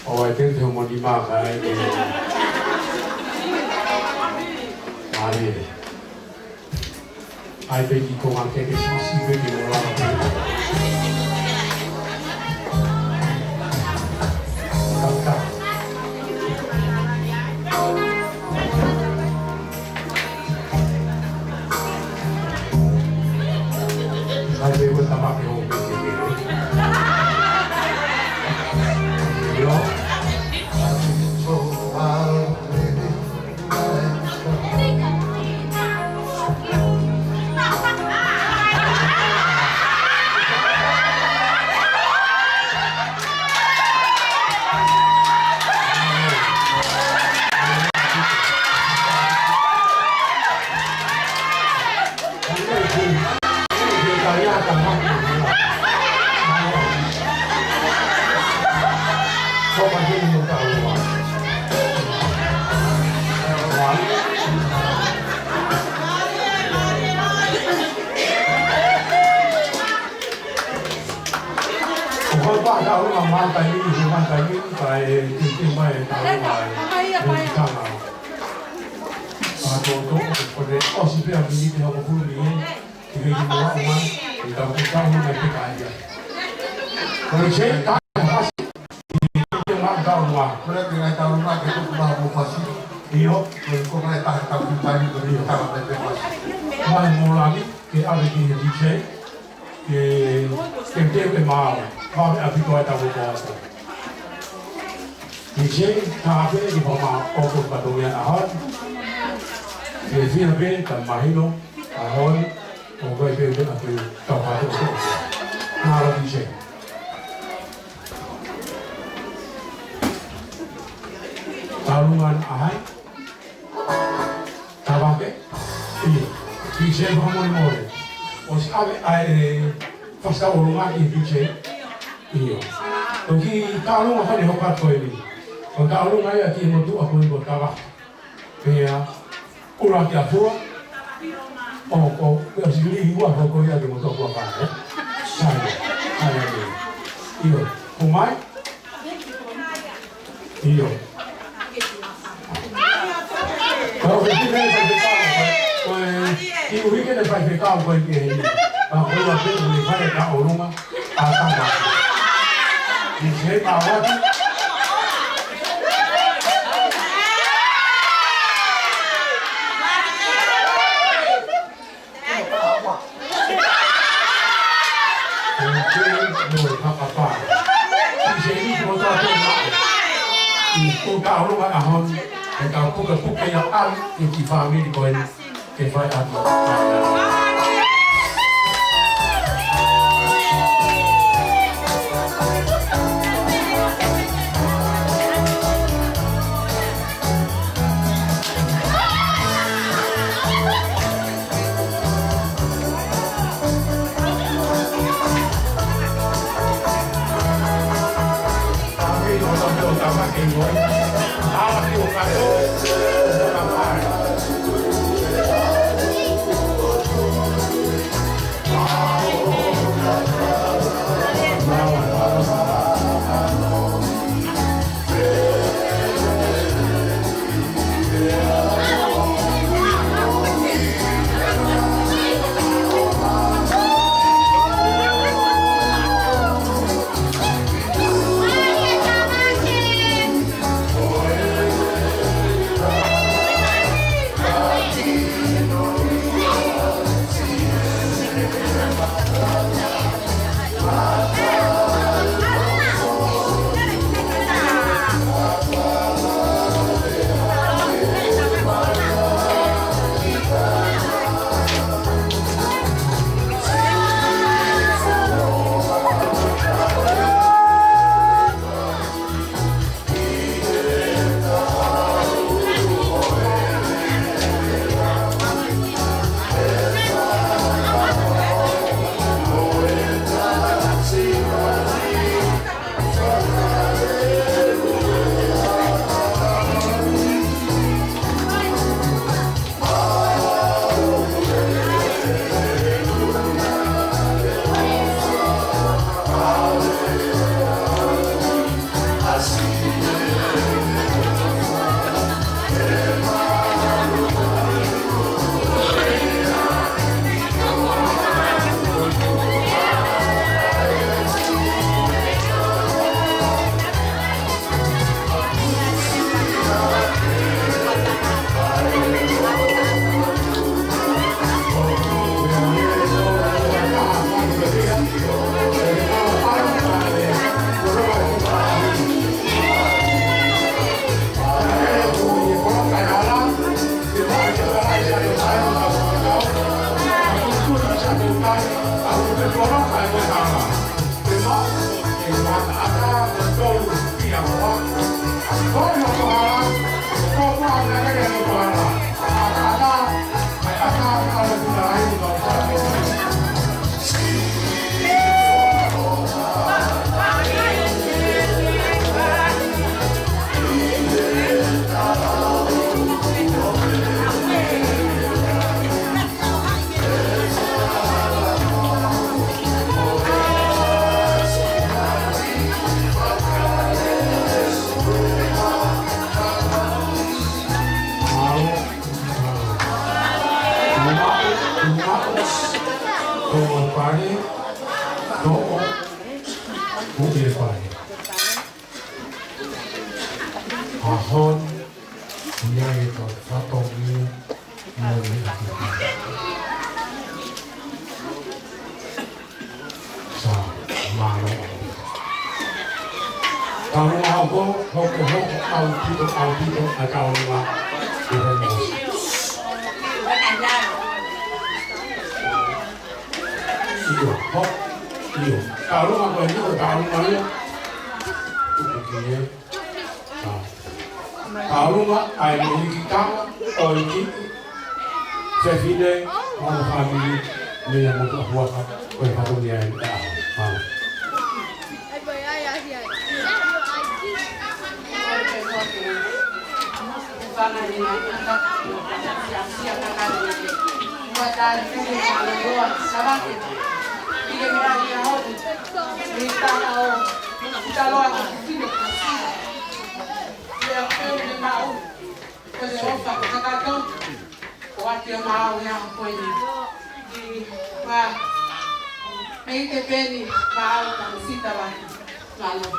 ʻO ai te te homo ni maka ai te. Mālie. ʻAi pē ki ko ma ke ke sisi pē ki mo la ma pē. Tau, tau. ʻAi pē ko tama ke o pē ke ke. Yo. Ua tō tō, ko e ʻosi pē ʻa miniti hongofulu mei heni, ʻikai ke mou aʻu mai, ʻe tau ke tau mai pē ka ia. Ko e se ka fasi, ʻe tau tau mai. Ko e ke ngai tau mai ke tuku mai mo fasi. ʻIo. Ko e ko ngai Mai mo Lami, ke ʻave ki he D J, ke, ke teu ke maau, vave ʻaupito ai tau ko atu. D J, ka ʻave ki he pama ʻoku fatongia ʻaho ni. Ke fia pē, ka mahino, ʻaho ni, ʻoku ʻi ai pē ʻa e tau fatongia. Mālō D J. Tau lunga ai. Tavake. ʻIo. D J fakamolemole. ʻOsi ʻave ʻa e fasi tau ʻolunga ki he D J. ʻIo. Ko e kiʻi tau ʻolunga fale hoka ko eni. Ko e tau ʻolunga ia ki he motuʻa ko eni ko Tavake. Pea ʻuluaki ʻafua. ʻO, ko, ko e sili ua ko, ko ia ki he motuʻa ko Tavake, ē? Sai. Sai, ē. ʻIo. Ko mai? ʻIo. Kau ke tine faifekau, ko e, ko e, ki uike ne faifekau ko e ke heni. Ka ko ia pē, ko e fai ka ʻolunga, ʻa tama. Ki se ka wati. Ko e teu mo e fakapā. Ki se ni ko ta tō na. ʻI ko ka ʻolunga ʻaho ni, ʻe ka puka puka ia ʻalu, ʻi ki fāmili ko eni, ke fai atu. Toʻo e pale, toʻo, toʻo e pale. ʻAho ni, ʻoku ʻi ai e kau fatongia, Hoko, hoko, hoko, ʻaupito, ʻaupito, ʻa Taulunga. ʻIo, hoko, ʻio. Taulunga ko eni, ko Taulunga ia. Tuku ki ia. ʻA. Taulunga, ʻa e moʻui ki Tonga, ʻo e ki fefine, mo e fāmili, meia Motuʻafuaka, ko e fatongia eni ʻa e ʻaho. Mālō. Ko ati a mau ia ko eni. Ki pa. Mei te peni pa au ka sita la. Malo.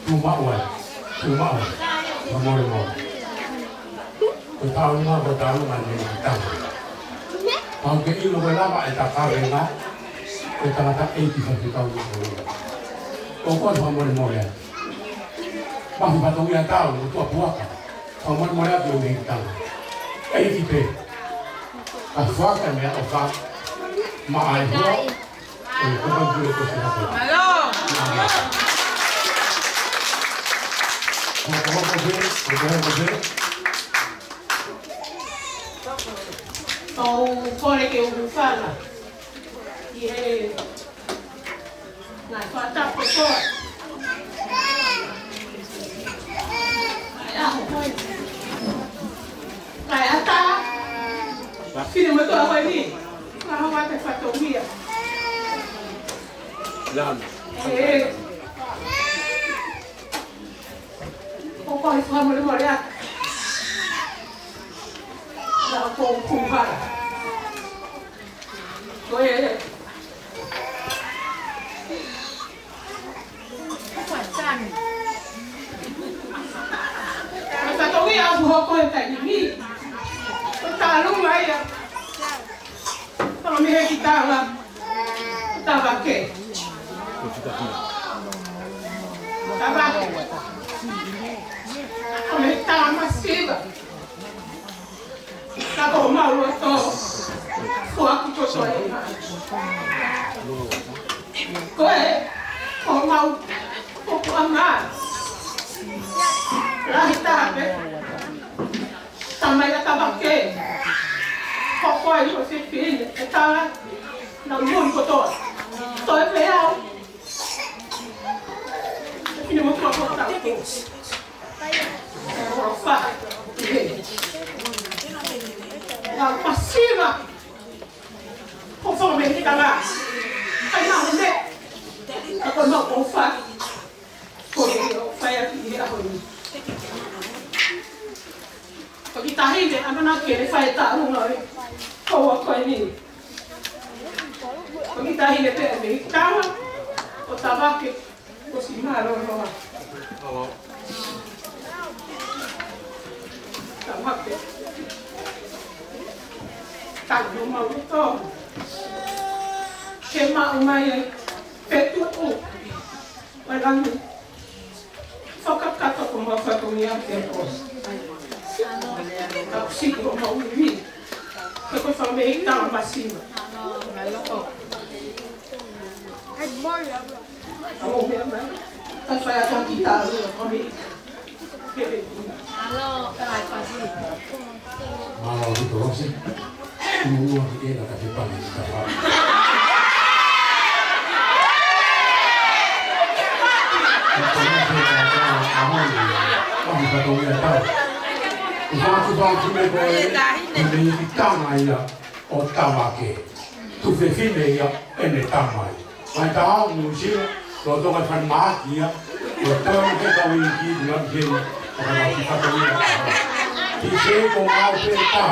Tuʻu maʻu ai, tuʻu maʻu ai, fakamolemole. Ko e Taulunga, ko e Taulunga ʻeni ki Tonga. Pau ke ʻilo ko e lava e takavenga, ko e tangataʻeiki Faifekau Nukuʻalofa. Ko koe fakamolemole ai. Mafi fatongia tau, Motuʻafuaka. Fakamolemole atu ʻo Nei Tonga. ʻEiki pē. Ka faka meʻaʻofa. Maʻa e hoa. ʻE, ko e kau kule ko si hapa. Mālō. Mālō. Ko e kau kule, ko e kau kule. Ko e kole ke u fala. ʻI he ngaahi fakatapu kotoa. Kae ʻatā. Fine motuʻa ko eni. Ka hanga te fatongia. Lana. ʻE. ʻOku ou fakamolemole atu. Ka ko e kau kule. Ko e. Ko e fatongia ʻoku hoko he taimi ni. Ko e tālunga ia. Tala mihekitanga. Tavake. Tavake. Tala mihekitanga masiva. Ka ko homau loto, foaki kotoa ʻi he ʻEiki. Ko e, ko homau pupuʻanga. Lahi taha pē. Tamai ʻa Tavake. Ko koe ʻi ho fefine, ʻe tala, na mui kotoa. Toe pē au. Fefine motuʻa ko tau. Ko e fa. Ngaahi masiva. Ko e fakamehekitanga. Kae ʻumaʻā e meʻa. Ka ko e mau ko e fa. Ko e ʻofa ia ki he ʻaho ni. Ko e kiʻi taʻahine, ʻamanaki ke ne fai e tālunga ʻo e houa ko eni. Ko e kiʻi taʻahine pē ʻa e mehekitanga, ko Tavake, ko Simalo noa. Tavake. Tau no mau to. Ke maʻu mai ai, pe tuʻu. Mai langi. Fakakakato ko mau fatongia ke ko. Ka siki ko mau iwi. Ka ko e fakamehekitanga masiva. Ka mo mea mai. Ka fai atu ki tālunga ko mi. Ke pe. Mālō ʻaupito Rosi. Ua ki ena ka te pani ki ta wha. Ka te mate ka ta a mani. Ka mi ka tau ia tau. Ua ki ua ki me ko e. Ko e mehekitanga ia ʻo Tavake. Tuofefine ia ʻene tamai. Mai tā au Nuʻu Sila, lolotonga e falemahaki ia, lolotonga ke kau i ki Nuʻu Sila, ʻo ka nau ki fatongia. Ki se ko mau pē tā.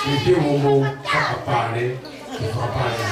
Ki se mo mo fakapale, ki fakapale.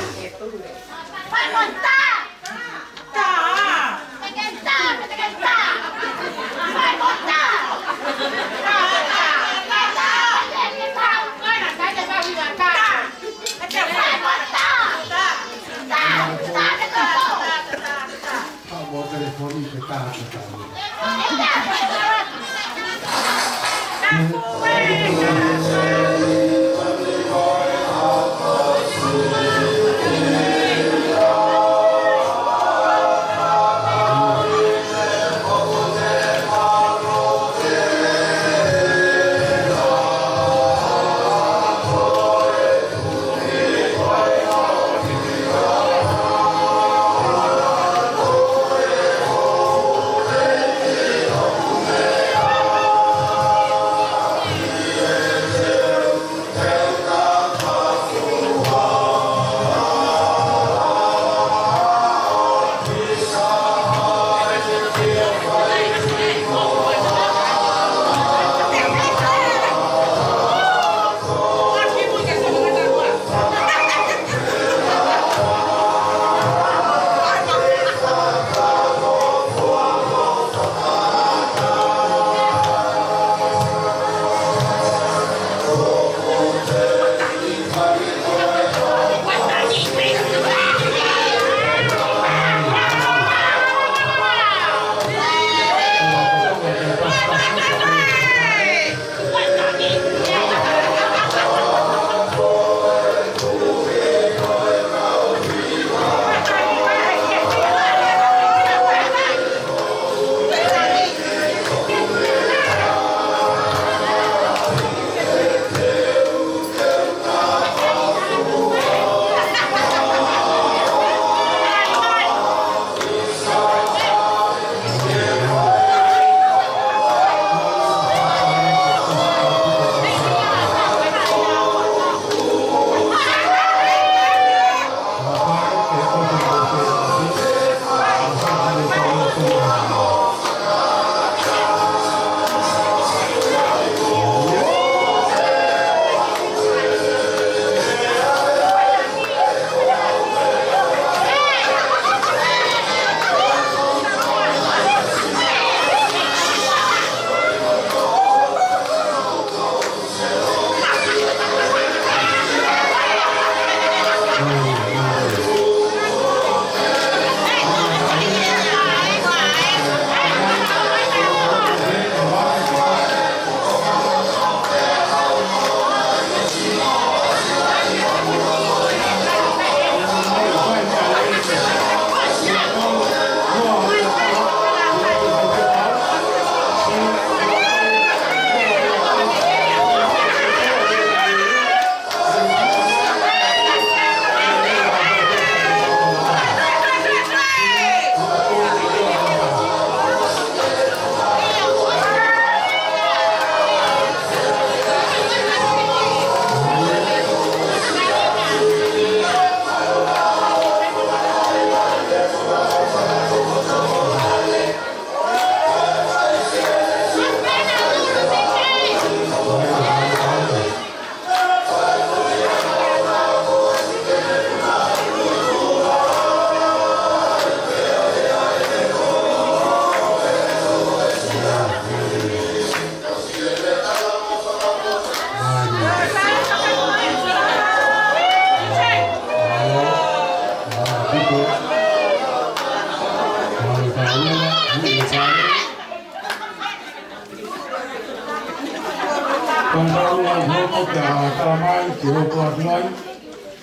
Tau lau hoko kia Talamai, ke hoko atu ai.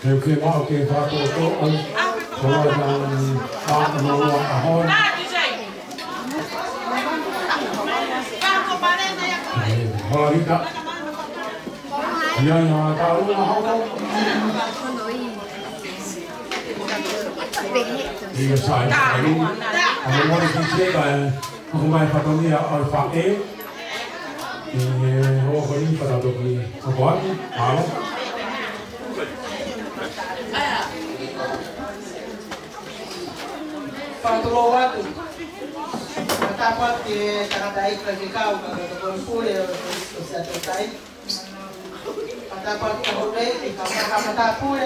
He ʻoku ke maʻu ke fakatoʻotoʻo ai. Ko e tau ʻa ʻa ʻa ʻa ʻa ʻa. Hola, Rita. Ia, ia, tau lau hoko. Ia, sai, sai. ʻA e mole ki se ka, ʻoku mai fatongia ʻo e faʻē. ʻI he hoʻo ni fakato ki ʻoku ʻoatu, mālō. Fakatulou atu. Fakatapu atu ki he tangataʻeiki faifekau, ka ko e pule ʻo, ʻo, ʻo Siaʻatoutai. Fakatapu atu ki he houʻeiki, ki he kau matāpule.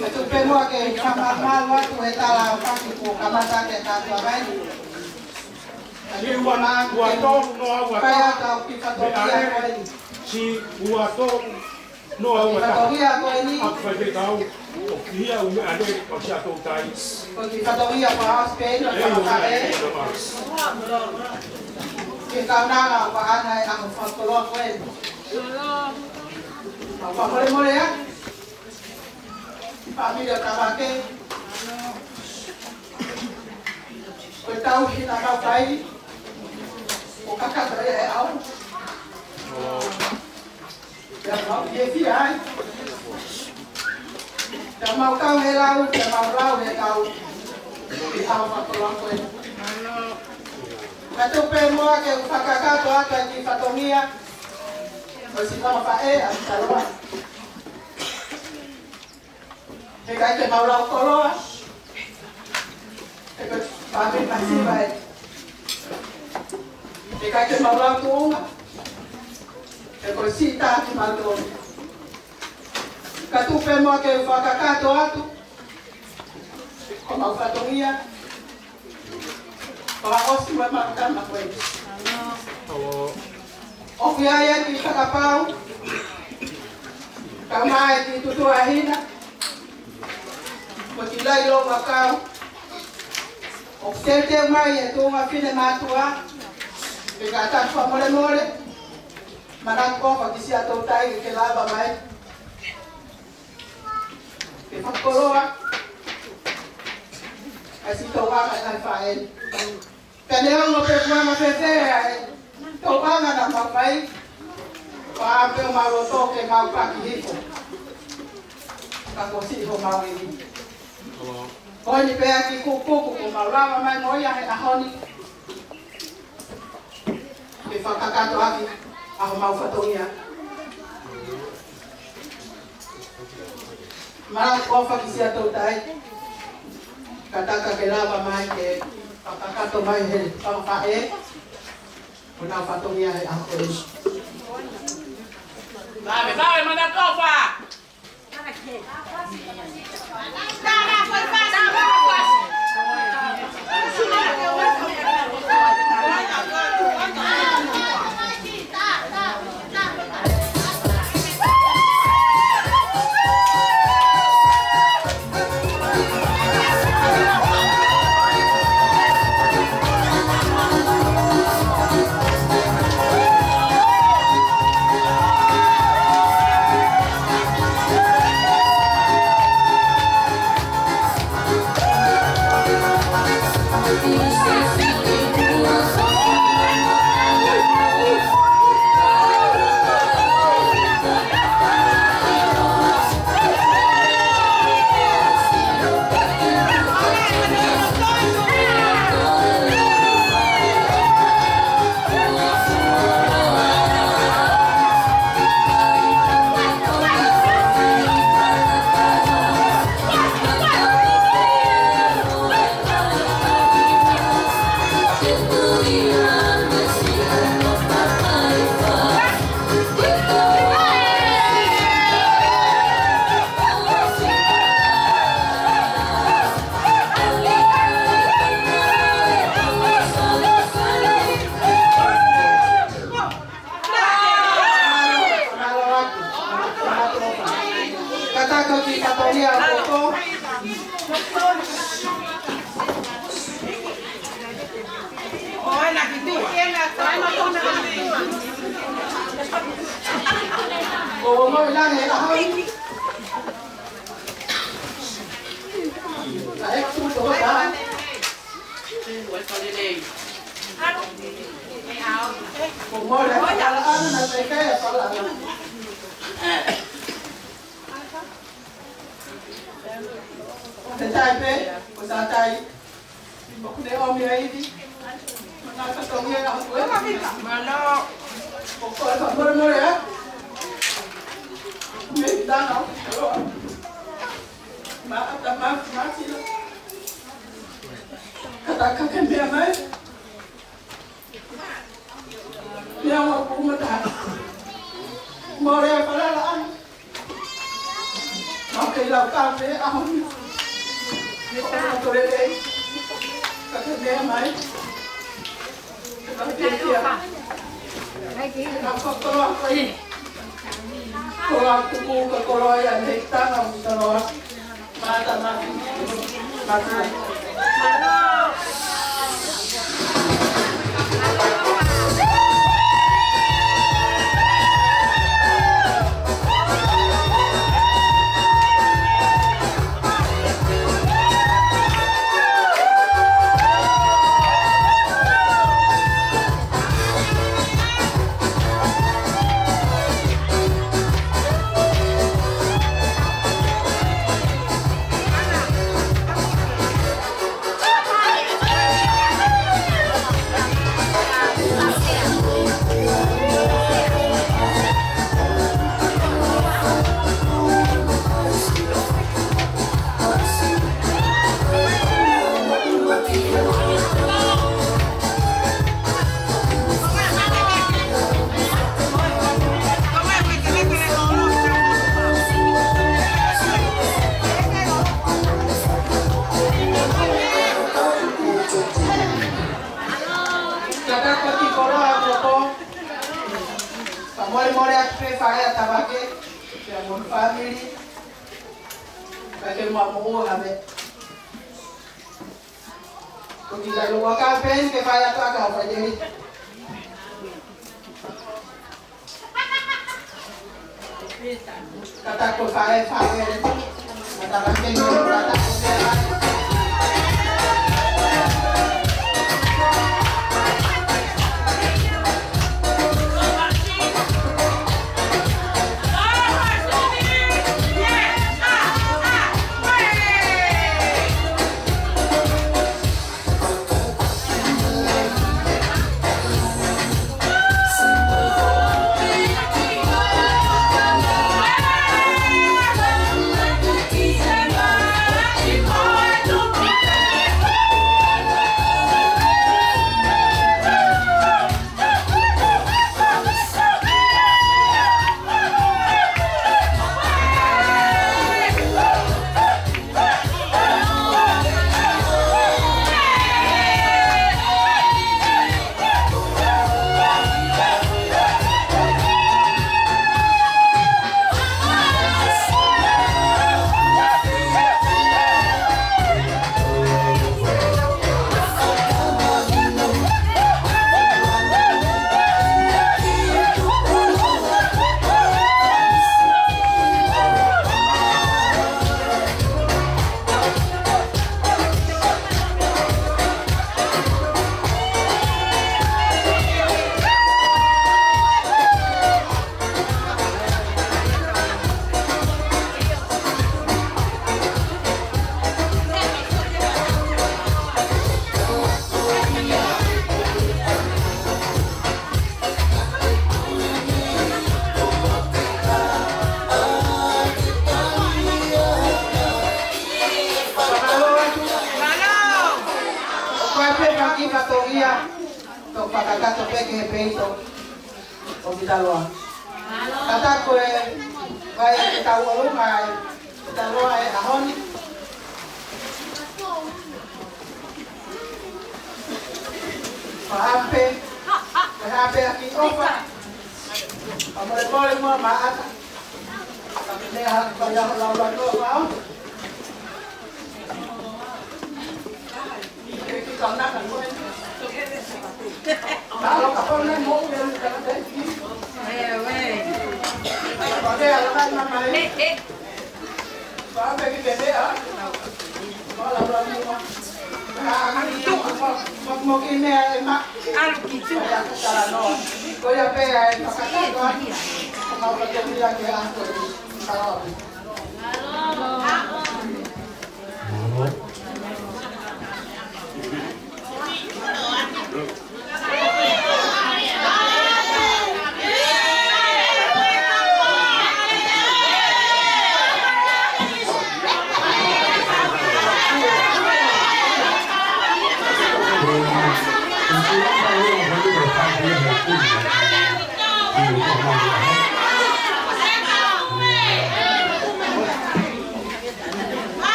Ka tuku pē muʻa ke fakamaʻumaʻu atu he tala ʻo e faki kuo kamata ke kātoa mai. Siʻi ua, ua tolu noa ua tolu. Kai atu au ki fatongia ko eni. Siʻi ua tolu noa ua tolu. Fatongia ko eni. ʻA e faifekau ʻo Kihiʻa Umeʻane ʻo Siaʻatoutai. Ko e fatongia ko Austin ʻo e faifekau. Ke kaunanga ʻo paʻanga e ʻaho fakakoloa ko eni. Mau fakamolemole ā. Fāmili ʻo Tavake. Ko e tauhi naʻa mau fai, ʻo kakato ia ʻe au. Pea mau fiefia ai. Pea mau kau he lau, pea mau lau he kau. ʻI he ʻaho fakakoloa ko eni. Ka tuku pē muʻa ke u fakakakato atu ʻa e kiʻi fatongia. ʻO siʻi kama faʻē, ʻa Taloa. He ʻikai ke mau lau koloa. He ko e fāmili masiva ē. He ʻikai ke mau lau tuʻunga. He ko e siʻi tā kimautolu. Ka tuku pē muʻa ke fakakakato atu. Ko mau fatongia. Fakaʻosi mo e mautama ko ē. ʻOku ʻi ai ʻa e kiʻi fakapau. Kau mai ki tutuʻa hina. Mo e kiʻi laʻi ʻo e kau. ʻOku teuteu mai e tuʻunga finemātuʻa. Pea ka tau fakamolemole. Manatu ʻofa ki Siaʻatoutai ke lava mai. Ke fakakoloa ʻa e siʻi tauʻanga ʻa e faʻē. Pea neongo pe kuo anga fēfē ʻa e tauʻanga naʻa mau fai, pea ʻoku mau loto ke mau paki hifo. Ka kuo siʻi homau ʻEiki. Ko eni pē ʻa e kiʻi kukuku kuo mau lava mai mo ia he ʻaho ni. Ke fakakakato ʻaki ʻa homau fatongia. Manatu ʻofa ki Siaʻatoutai. Kātaki ke lava mai ke fakakakato mai he kau faʻē. Ko ʻenau fatongia he ʻaho ni. Vave, vave, manatu ʻofa. Kātaki ki Kapania ʻo Poto. ʻO mo i langi ʻa hau. ʻA e kupu ko ka. ʻO mo le fala ana na te kai fala ana. Te tai pē, ko sa tai. ʻOku ne ʻomi ai ivi. Mana ka tau ia, ko e. Mālō. ʻO ko e ka mole mole, ē? Me tana, ʻo. Ma ata ma, ma tila. Ka ta ka ke mea mai. Mea ua kuʻu mata. Mole a palala ana. Mau kei lau ka pē ʻaho ni. Ko ʻoku tole lei. Ka ke mea mai. Ka ke kia. Ka ko koloa koe. Koloa kuku, ka koloa ia, mei tana ʻo koloa. Mata, mata. Mata. Ka ta ko ki koloa ko ko. Ka mole mole atu pē faʻē ʻa Tavake, pea mo e fāmili, ka ke ma mo o hame. Ko ki lalo wa ka pē ke fai atu ʻa ka fai deli. Ka ta ko fai, fai. Ka ta ka ke no, ka ta ko fai. Ko e pē paki fatongia, tau fakakakato pē ki he peito ʻo kita loa. Ka ta ko e vai ke tau ʻolunga ai, kita loa e ʻaho ni. Ka hape, ka hape ʻa ki ʻofa. Ka mole mole mo ma ata. Ka mea ha ka ia lau lau lau lau.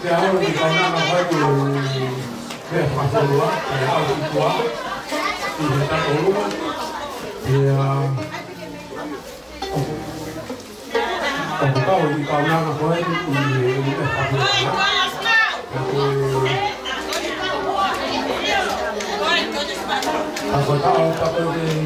Ke ʻalu ki he kaunanga ko ē ʻo e meʻa fakafonua, ʻe ʻalu ki tuʻa, ʻi he taʻu ʻolunga, ʻi he, ʻa, ʻoku kau ʻi he kaunanga ko ē ʻi he meʻa fakafonua. Ka ko e, ka ko e taʻu, ka ko e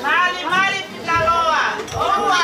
Mali, mali, Pitaloa. Oua.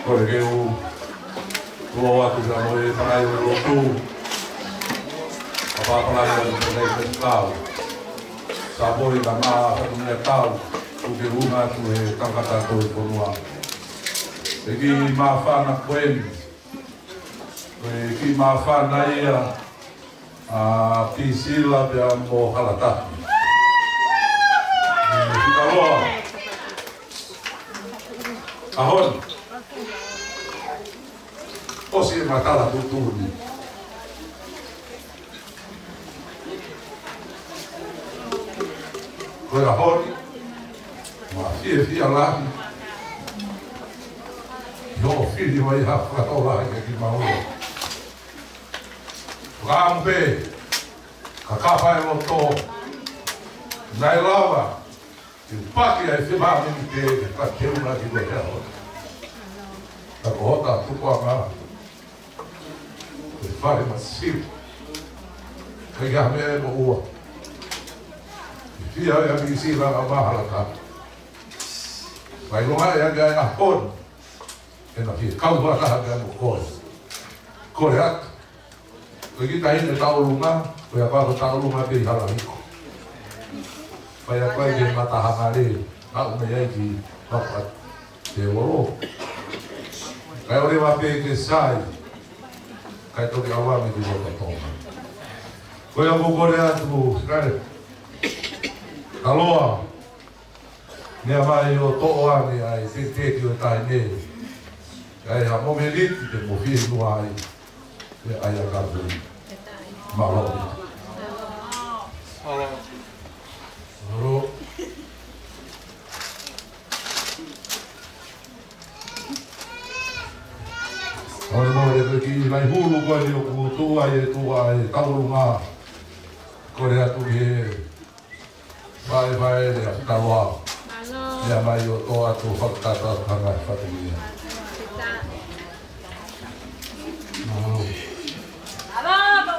Kole ke u tuʻu atu pea mo e palai ʻo e lotu. Papa palai ʻo e palai ʻo e tau. Sa poi ka mā fatungia tau. Kuo ke unga atu he tangata ko e fonua. He kiʻi māfana ko eni. Ko e kiʻi māfana ia ʻa Pisila pea mo Halatahi. ʻE, fika loa. ʻAho ni. ʻOsi e matala tuʻutuʻuni. Ko e ʻaho ni, ʻoku ou fiefia lahi. ʻI hoʻo fili mai ha fakatō lahi ke ki maua. Fakaʻamu pē, ka kapa e loto, naʻe lava, ke paki ai se mā meni pē, ke paki e una ki ko e ʻaho. Ka ko hota tukuʻanga, ko e fale masiu. Ka ia me e mo ua. Ke fia e ami si la ka mahala ka. Mai longa e anga e ʻaho ni. ʻE na fie kau fakataha pea mo koe. Kole atu. Ko e kiʻi taʻahine tauʻolunga, ko ia pea ko e tauʻolunga pē ʻi Halaliko. Pea ko e ke mata hangare, ka u mei ai ki Papateuolo. Kae ʻoua pē ke sai, kae toki ʻalu ange ki Lototonga. Ko ia ʻoku ou kole atu, kae, ka loa, meʻa mai ʻo toʻo ange ʻa e pepeti ʻo e taʻahine. ʻAi ha momeniti ke mo fieinua ai. ʻAi ʻa ka pui. Mālō. Mālō. ʻOi, mo e kiʻi laihulu ko eni ʻoku tuʻu ai e tuʻa e tauʻolunga. Kole atu ki he Fai, fai, lea, taloa. Mālō. Lea mai ʻo toʻo atu fakatata hanga fatumia. Mālō. Mālō, mālō.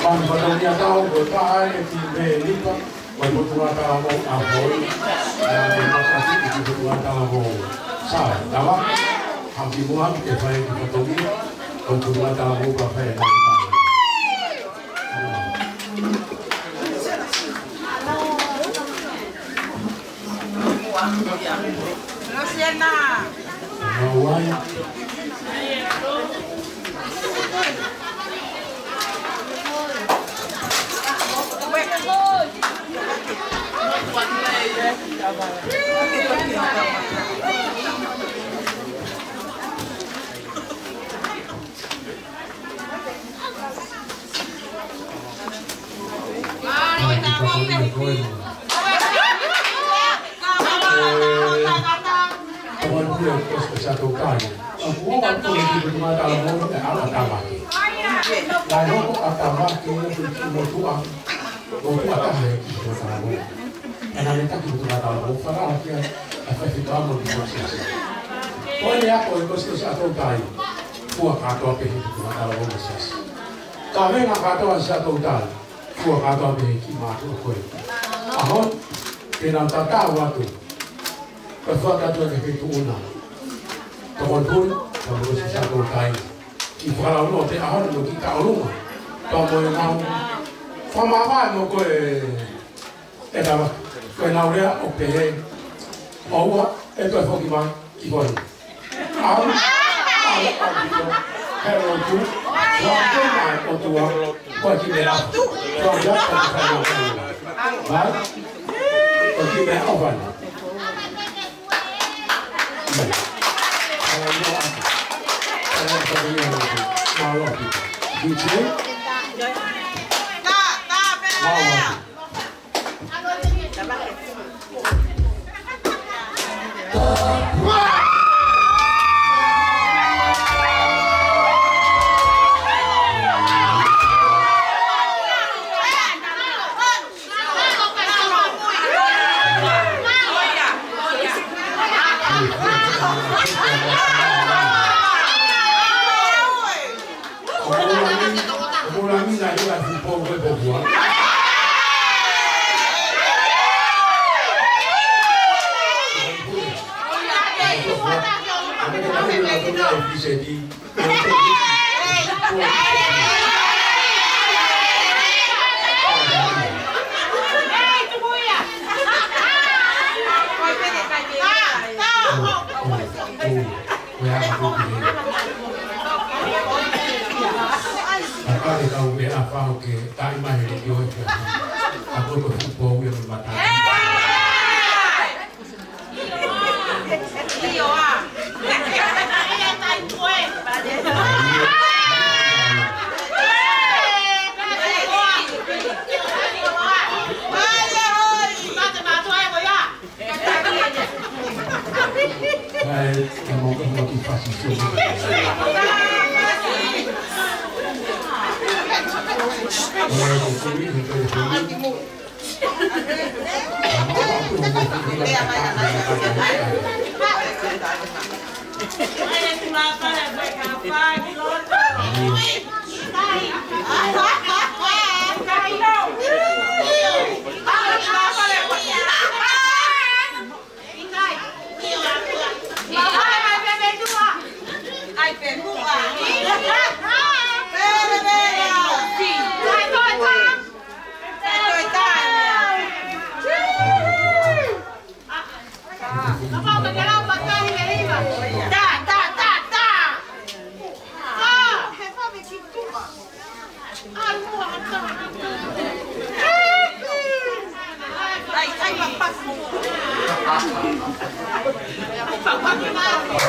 Manu fatongia tau ko e pae ki Melipa, ko e Potungāue Talavou ʻa Hoi, ʻa e matasi ki Potungāue Talavou. Sa, tava, hau ki muʻa, ke fai ki fatongia, ko e Potungāue Talavou ka fai na. ʻE naʻe taki Potungāue Talavou. Ē, naʻe taki Potungāue Talavou, fakaʻamu ki ai, ʻa e faifekau mo e siasi. Ko e lea ko ē ko Siaʻatoutai, fua kātoa pē he Potungāue Talavou mo e siasi. Ka venga kātoa Siaʻatoutai, fua kātoa pē he kiʻi mātuʻa ko ē. ʻAho ni, ke nau tatau atu, ka fua kātoa ke ke tuʻuna. Tokoni puli, ka mo Siaʻatoutai. Kiʻi fakalaunoa pē ʻaho ni mo e kiʻi kaʻolunga. Pea mo e mau. Fakamāvae mo koe ʻe tava. Ko ʻenau lea ʻoku pehē. ʻOua ʻe toe foki mai ki Fonu. ʻAu, ʻalu, ʻalu, ʻalu. He lotu. Lotu mai ʻOtua. Ko e kiʻi meʻa. Ko e kiʻi meʻa. Mai. Ko e kiʻi meʻa ʻo Fonu.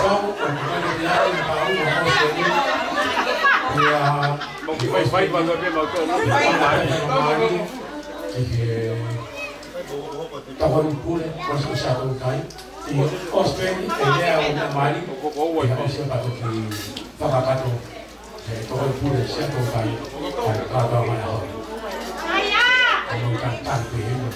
Pau, ʻoku ʻikai ke ʻi ai ha ʻuhinga ʻoku ou sio ki ai. Ia, ʻoku fai, fai, fai, fai, fai, fai, fai, fai, ki he tokoni pule, ʻosi ʻosi ʻa e kai. ʻI ʻosi pē ni, ʻe lea ʻo na mali, ʻe ʻosi ʻa e patoki fakakato. He tokoni pule sia tō kai, kai kātoa mai ʻaho. Ka mau ka tali pē hema.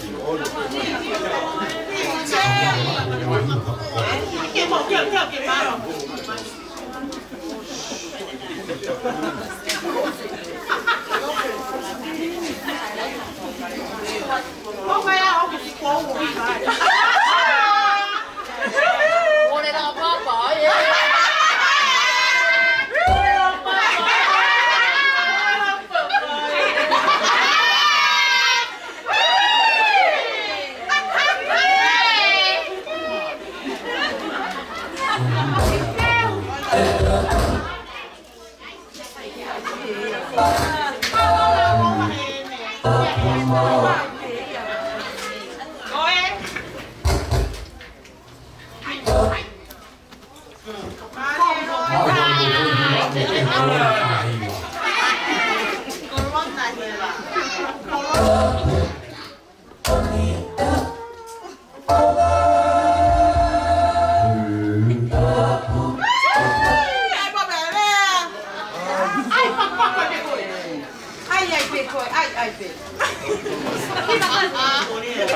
Ai, ai, pē koe, ai, ai, pē. Ai, ai, ai, ai,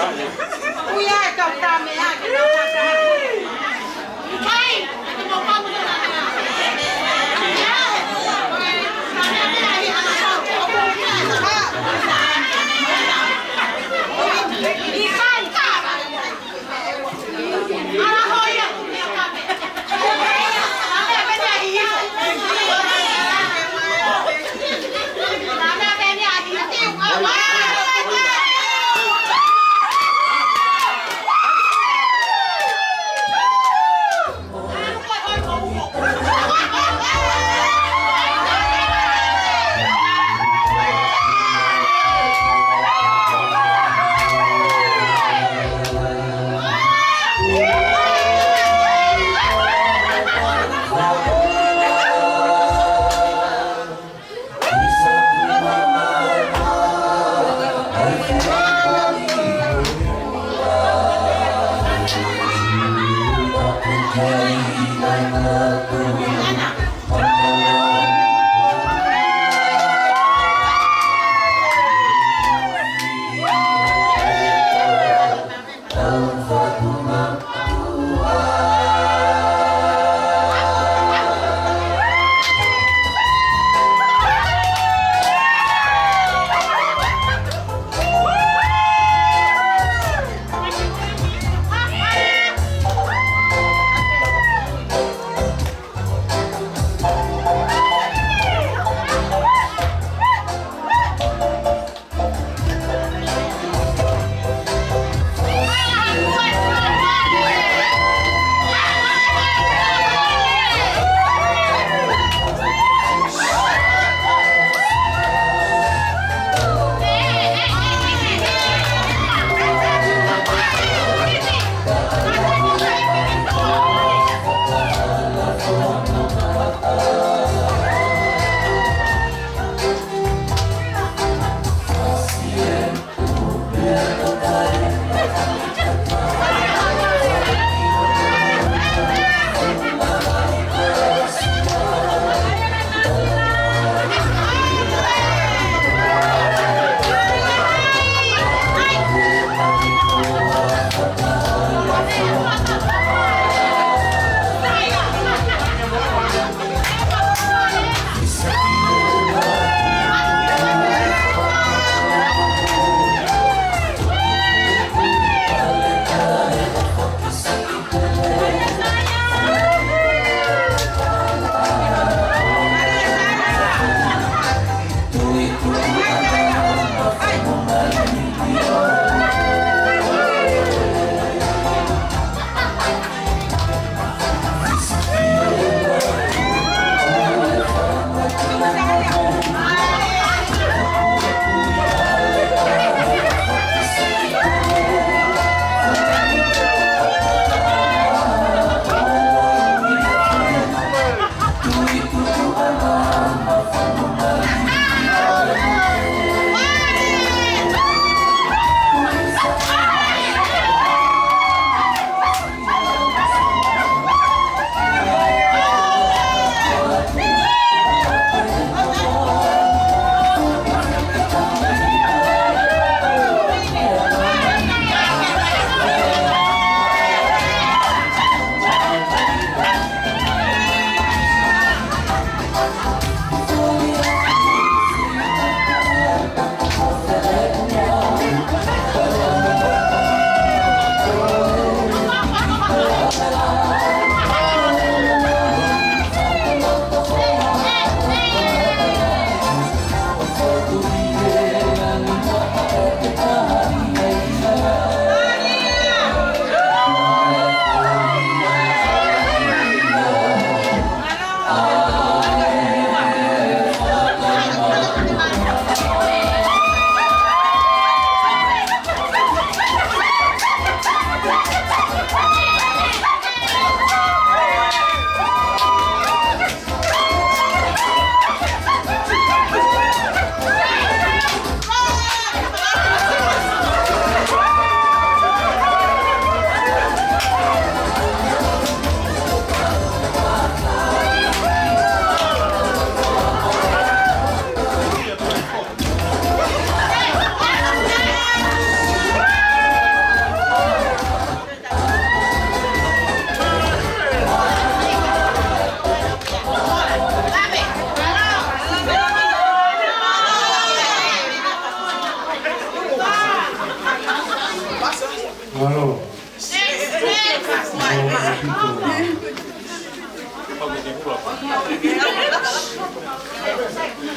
ai. Ui, ai, ka tā meʻa ke nau mata.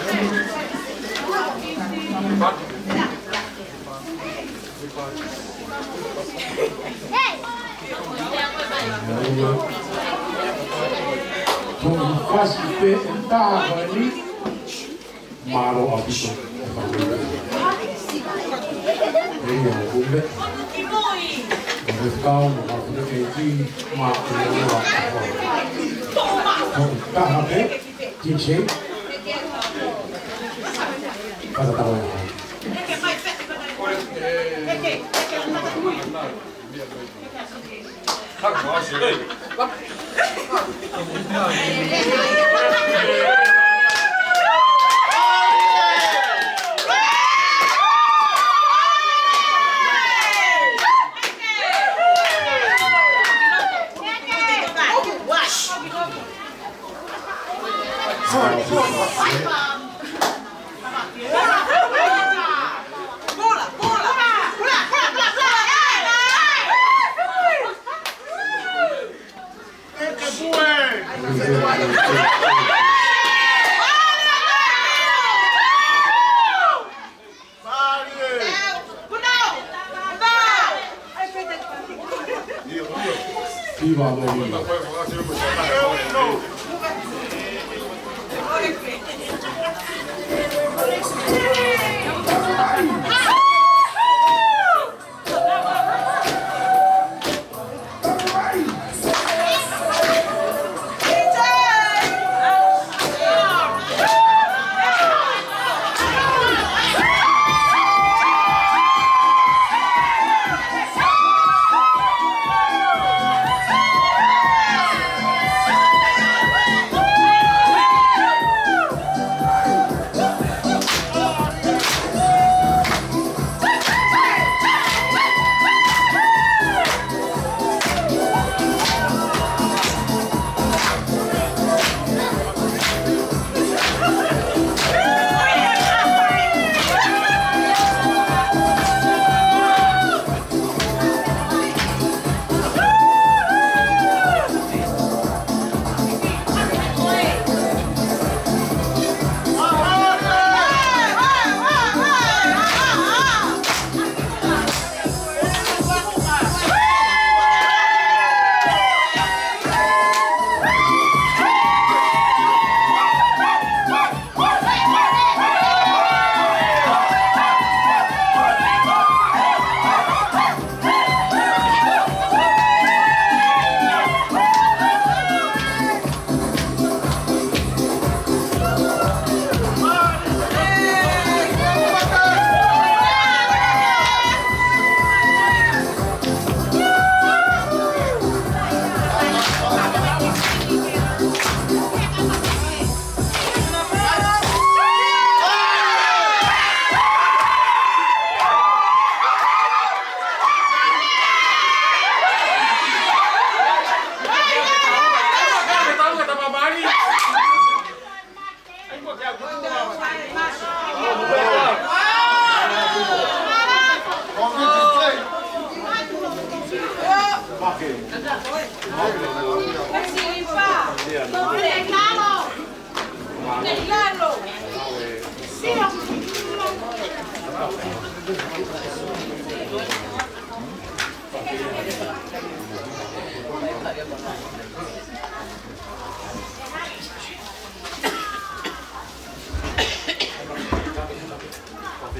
Ko e fasi pē ʻe taha ko eni. Mālō ʻaupito. Ia, kume. Ko e kau, mo ka kume ke ki, ma, ko e ua. Ko e taha pē, D J. Pata tau.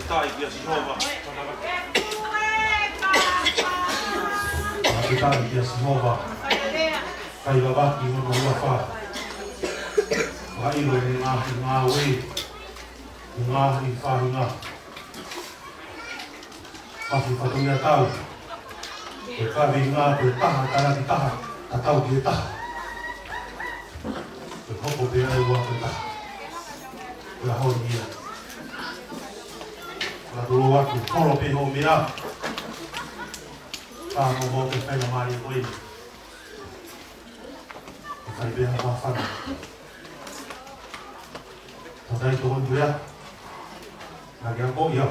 Fakafetaʻi kia Sihova. Fakafetaʻi kia Sihova. Kae vavaki hono huafa. Fakaʻilo ʻene ngaahi ngāue, ʻene ngaahi faʻahinga. Mafi fatongia tau. Ko e kaveinga ko e taha, talaki taha, tatau ki he taha. Ko e hopo pē ʻa e ua ko e taha. Ko e ʻaho ni ia. Ka tolo atu, holo pē hoʻo meʻa. Ka mo mo ke fai na mali ko eni. ʻE fai pē ha māfana. Tatai tokoni ko ia. Naʻa ke ako ia.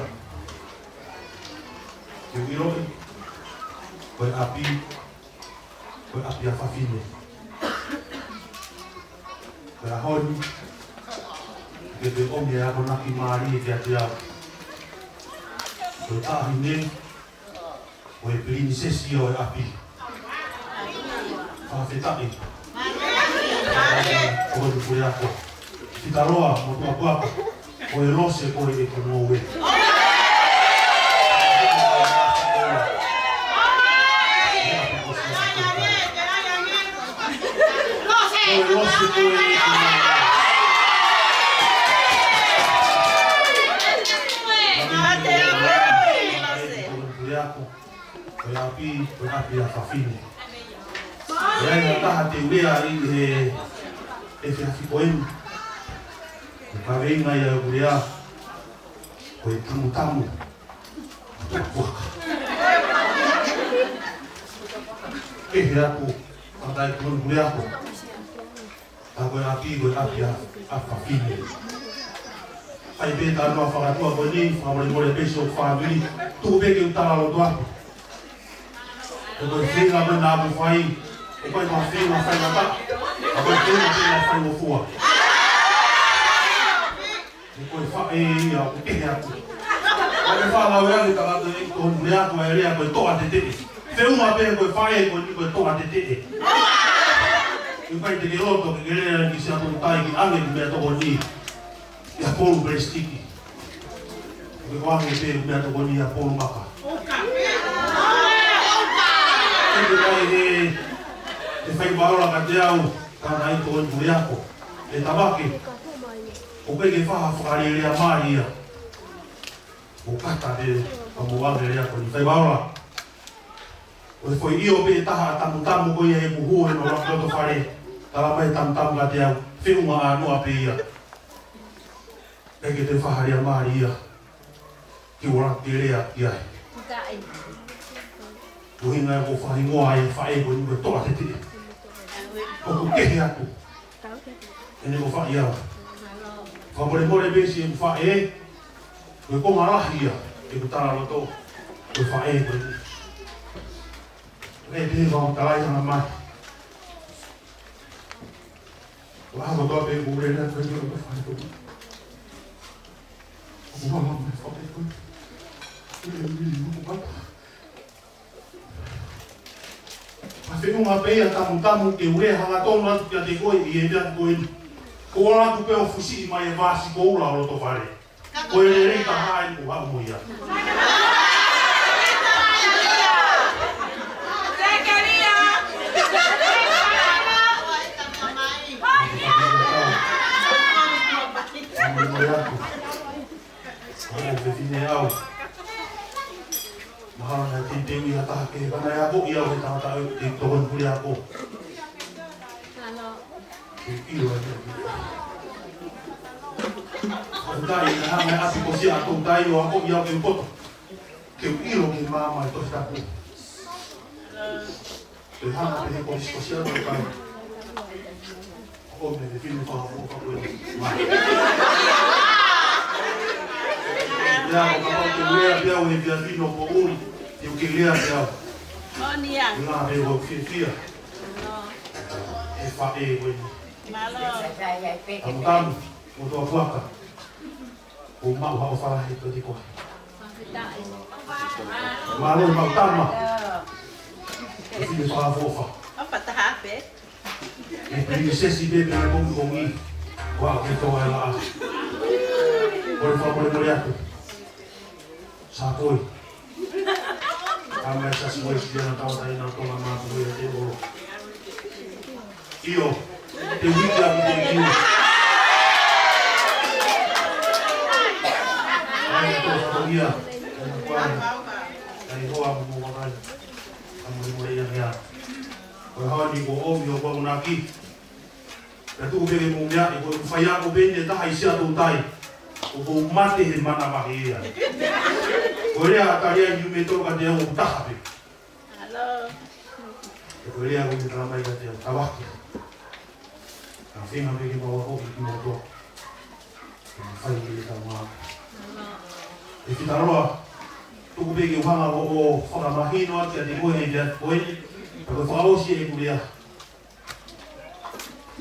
Ke u ʻiloʻi. Ko e ʻapi. Ko e ʻapi ʻa fafine. Ko e ʻaho ni. Ke ke ʻomi e akonaki mālie kiate au. Ko e taʻahine, ko e pilinisesi ʻo e ʻapi. Fakafetaʻi. Ko e puleako. Fitaloa, Motuʻapuaka. Ko e lose ko ē ʻeku ngoue. Ko e lose ko ē ʻeku ngoue. Ko e ʻapi, ko e ʻapi ʻa fafine. Ko e ʻai ha taha te u lea ai he, he efiafi ko eni. Ko e kaveinga ia ʻeku lea, ko e tamutamu. Puaka. Kehe atu, kakai tonu puleako. Ka ko e ʻapi, ko e ʻapi ʻa, ʻa fafine. Fai pē talanoa fakatua ko eni, fakamolemole pē siʻoku fāmili, tuku pē ke u talaloto atu. Ko e feinga ko ē naʻa ku fai, ʻoku ʻikai ko ha feinga faingataʻa, ka ko e feinga pē naʻe faingofua. He ko e faʻē ia ʻoku kehe atu. Ka ke faʻa lau ʻe au e tangata ʻi tonu puleako ʻa e lea ko e toʻa teteʻe. Feʻunga pē ko e faʻē ko eni ko e toʻa teteʻe. ʻIkai te ke loto ke ke lea ki Siaʻatoutai ki ʻange ki Meʻatokoni. ʻI ha polu pelesitiki. Ke ko ʻange pē Meʻatokoni ʻi ha polu maka. Ke ke kai he, he faiva ola kiate au, tangata ʻi tonu puleako. ʻE Tamake. ʻOku ʻikai ke faʻa fakalelea mai ia. ʻO kata pē, ka mou ʻange lea ko eni faiva ola. Ko e foʻi ʻio pē ʻe taha ʻa e tamutamu ko ia he kuhu he no laki loto fale. Tala mai tamutamu kiate au, feʻunga ʻānoa pē ia. ʻIkai ke toe faʻa lea mai ia. Ke u ala ke lea ki ai. Ko e ʻuhinga ia ʻoku ou fakahingoa ai e faʻē ko eni ko e toʻa teteʻe. ʻOku kehe atu. ʻEne ko faʻi au. Fakamolemole pē siʻeku faʻē, ko e konga lahi ia ʻeku talaloto, ko e faʻē ko eni. Lea pē ʻoku talai hanga mai. Ko e hā kotoa pē ʻoku lele atu ai ki hoku faʻē ko eni. ʻOku hanga mai faʻē ko eni. Ko e mili hoku mata. Ka feʻunga pē ia tamutamu ke u lea hangatonu atu kiate koe ʻi he efiafi ko eni. Ko e ʻalu atu pē ʻo fusiʻi mai e vasi koula ʻo loto fale. Ko e lelei taha eni ʻoku haʻu mo ia. Ko e fefine au. Mahalo naʻe teuteuʻi ha taha kehe ka naʻe akoʻi au he tangata ʻi tokoni puleako. Ke u ʻilo ai. Ko e taʻahine naʻe hanga ʻe ʻApi ko Siaʻatoutai ʻo akoʻi au ke u poto. Ke u ʻilo ki he maama ʻi he Tohi Tapu. Ke hanga pē he ko Siaʻatoutai. ʻO me te fine fakafoʻou ka ko e. Ia, ko kapau te u lea pē au he efiafi ni ʻoku ou ʻi, te u ke lea pē au. Ngā pē ʻoku fiefia. He faʻē ko eni. Tamutamu, Motuʻapuaka. ʻOku mau haʻo fala he ko te koe. Mālō mau tama. E fine fakaʻofoʻofa. ʻE pilinisesi pē pē pongipongi. Ua ke tō ai laʻa. Ko e fakamolemole atu. Sa koi. Ka mai sa si wai si ana tau tai na tō na mātou ia te olo. ʻIo, te u hiki atu te u kiu. ʻAi, tō fatongia. ʻAi, hoa mo mo wakai. Ka mo mo ia mea. Ko e hawa ni ko ʻomi ʻo ko akonaki. Pea tuku pē ke mou meaʻi, ko ʻeku faiako pē eni ʻe taha ʻi Siaʻatoutai. ʻOku ou mate he manavahē ia. Ko e lea ʻa Taliai niu me tolu kiate au ʻoku taha pē. Ko e lea ko eni tala mai kiate au, tavaki. Ka feinga pē ke mau ako ki kimoutolu. Ke mau fai ki he tau mā. ʻE Fitaloa, tuku pē ke u hanga ʻo, ʻo fakamahino atu kiate koe he efiafi ko eni. Pea ko e fakaʻosi ʻeku lea.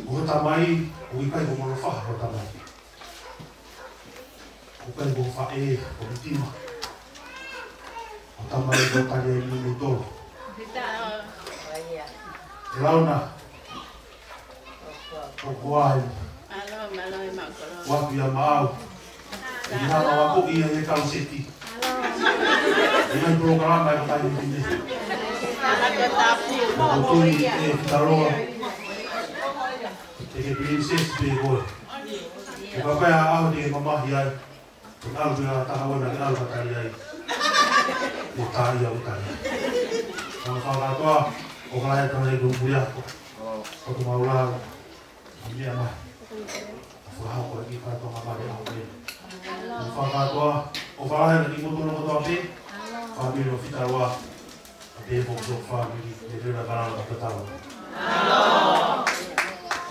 Ko ho tamai, ʻoku ʻikai ko Molofaha ho tamai. ʻOku ʻikai ko e faʻē, ko e ʻutima. ʻO tamai ko tali ai mo tolo. ʻE launa. ʻOku ai. Mālō, mālō e maʻu koloa. Waku ia maʻau. ʻE hanga ʻo ako ia he kau seti. ʻE ngaahi polokalama e kakai ni ne. Mālō ko tapu. Ko tui e Fitaloa. Te ke princess pē koe. Ko ka pea aho te ke mamahi ai. Ko e ʻalu pē ʻa Takawana ke ʻalu ka tali ai. Ko tā ia o tali. Ko e fakakātoa, ʻo ka lahi tana i tō pui ako. Ko tō maula. Mea mai. Fakahoko e kiʻi kātoanga mare ʻaho pē. Ko e fakakātoa, ʻo ka lahi ki moutolu kotoa pē. Fāmili ʻo Fitaloa. A pē foki ʻo fāmili, e lera kalala ka tatau.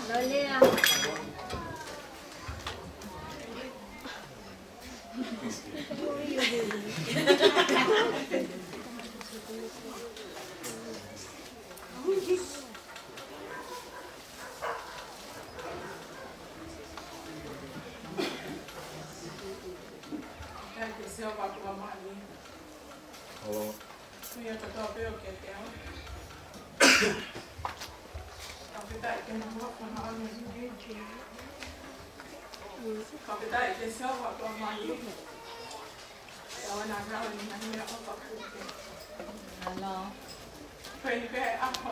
Lolea. Thank you, Silva, for money. Hello. Kuia katoa pē ʻoku ke teau. Fakafetaʻi ki he ʻOtua ko e ʻOtua ʻo e ngaahi ʻaho. Fakafetaʻi ki he Sihova ko e ʻOtua ʻo e ngaahi ʻaho. ʻE ʻoua naʻa ngalo ʻi he ngaahi meʻa ʻoku fai. Hello. Ko eni pē ʻaho.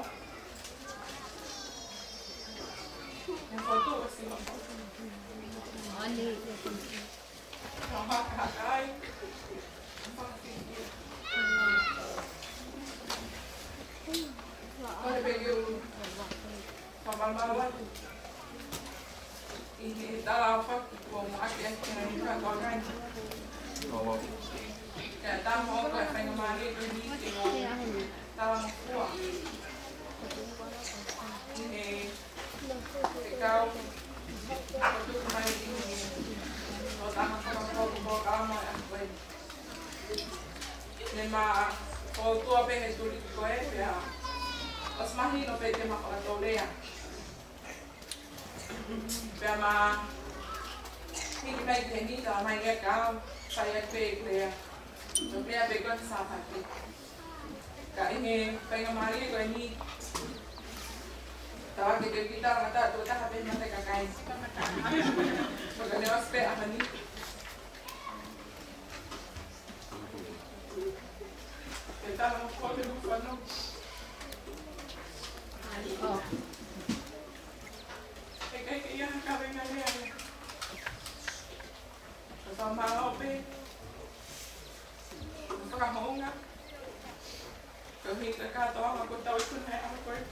Ne fotu ʻo Sihova. Ani. Ke kau, ʻo tuku mai ʻi he, ʻo tama fakapoko polokalama ʻa ko ē. Ne ma ʻotua pē he tuli ko ē, pea ʻosi mahino pē te ma fakatōlea. Pea ma hiki mai ki heni, tala mai ia ka, sai atu pē ʻeku lea. Tō pea pē ko ē Sāpate. Ka ʻi he faingamālie ko eni, tau ake ke kita ngata tō taha pē mate kakai. Maka ne ʻosi pē ʻaho ni. Ke tala mo koe mo fano. ʻIkai ke ʻi ai ha kavenga lea ia. Ka tau mālō pē. Ka fakahounga. Ka hiki ka tau anga ko tau i kuna he ʻaho ko ē.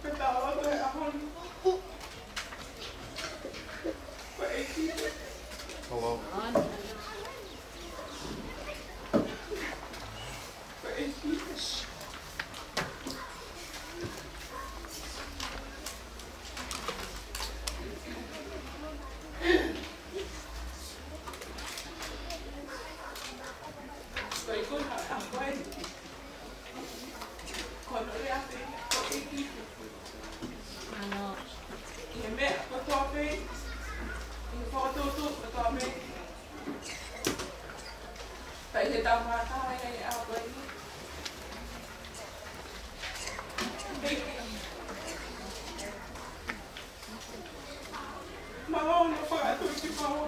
Ka tau anga ko e ʻaho ni. Ko e ʻEiki. Hello. Ko e ʻikai ko ha ʻaho ē. Ko hono lea pē, ko e ʻEiki. Ano. ʻI he meʻa kotoa pē, ʻi he fokotuʻutuʻu kotoa pē. Pea ʻi he tau mātā ʻa e ʻaho ko eni. ʻEiki. Mālō hono fakaʻatā ki he pau.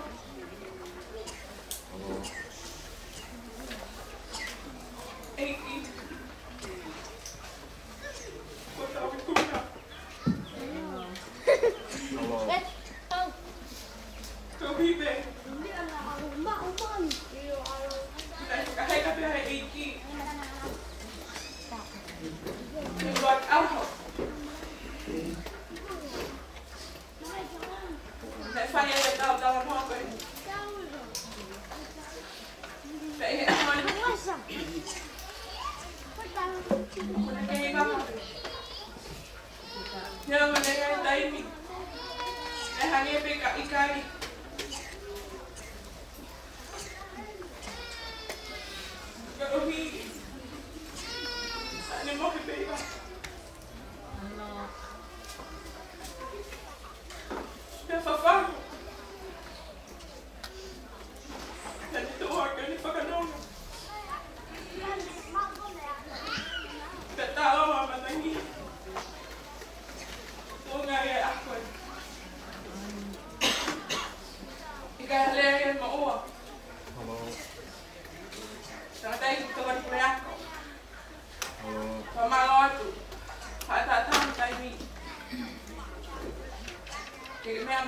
ʻEiki. Ko tau i kuna. Ko hipe. Naʻe fakaheka pē ʻe he ʻEiki. He ua ʻaho. Naʻe fai ai e tau talanoa ko ē. Pea ʻi he ʻaho ni. Ko e kei vaka pē. He ʻaho ni ʻa e taimi. ʻE hangē pē ka ʻikai. Ka ʻohi. Sa ne mohe pē ʻi vaka.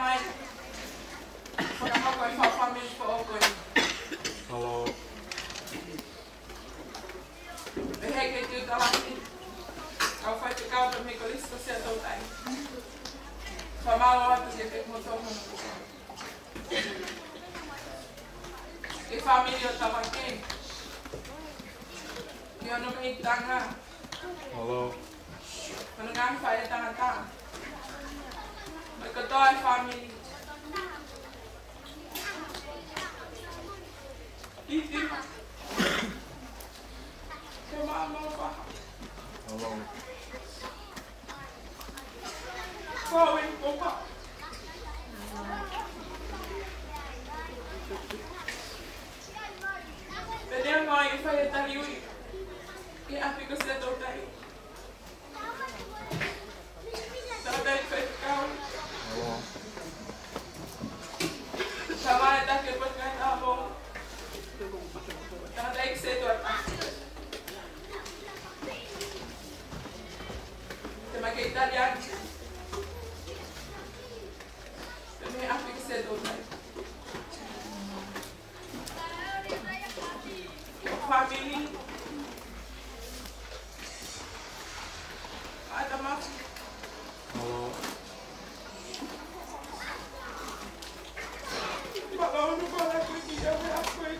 Mai. Fakahoko e fāmili foʻou ko eni. Mālō. Pehē ki he tiutalaki ʻa e faifekau pea mei he Kolisi ko Siaʻatoutai. Fakamālō atu kiate kimoutolu hono puka. Ki he fāmili ʻo Tavake. Ki hono mehikitanga. Mālō. Hono ngaahi faʻētangata. Mo e kotoa e fāmili. Iti. Ke maʻa mo paha. Mālō. Ko e popa. Pea ne ʻomai e fai e taliui ki ʻapi ko Siaʻatoutai. Tautai faifekau. Tautai taki e Potungāue Tāupoʻou. Tautai ki Setuata. Te ma ke Italiani. Te me ʻapi ki Setuata. Fāmili. ʻAtamafi. Mālō. Mālō, unu mālō ko e kiʻi ʻave ʻa koe.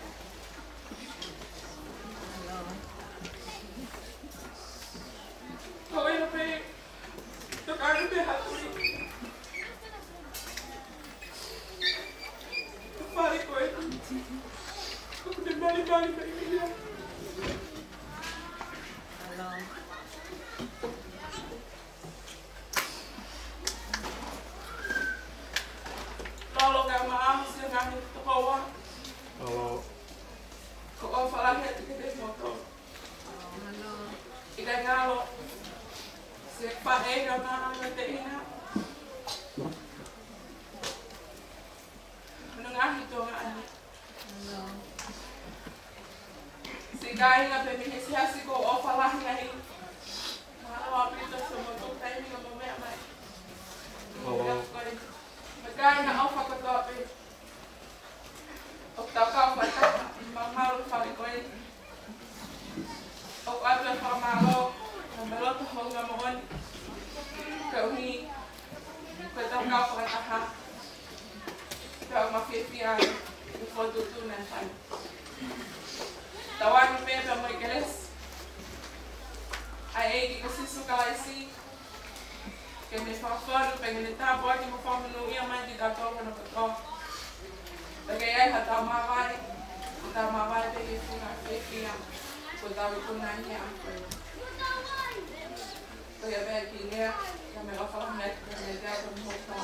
Ko ena pē. Tokanga pē ha tui. Fale ko e. Ko e malimali mai ia. Lolo ka maʻa, siʻa ngaahi tokoua. Mālō. Ko e ʻofa lahi atu kiate kimoutolu. ʻIkai ngalo. Siʻa faʻē ka maʻa mo e teʻina. Hono ngaahi tuongaʻane. Siʻi kāinga pē mei he siasi, ko e ʻofa lahi ai. Mālō ʻaupito siʻomo taimi ʻoku mou meʻa mai. Mālō. Mo e kāinga ʻofa kotoa pē. ʻOku tau kau fakataha, mau malu fale ko eni. ʻOku ʻoatu e fakamālō, mo e loto houngaʻia moʻoni. Koeʻuhi, ko ʻetau kau fakataha, tau mafiefia ai, ʻi he fokotuʻutuʻu naʻe fai. Tauange pē pea mo e kelesi ʻa e ʻEiki ko Sīsū Kalaisi, ke ne fakafonu pea ke ne tāpuaki mo fakamonūʻia mai kitautolu hono kotoa. Pea ke ʻi ai haʻatau māvae, ke tau māvae pē he funga fiefia, ko ʻetau ikuna ʻi he ʻaho ko eni. Ko ia pē ki lea, ka me ʻofa lahi atu, ka me te ako mo hoka.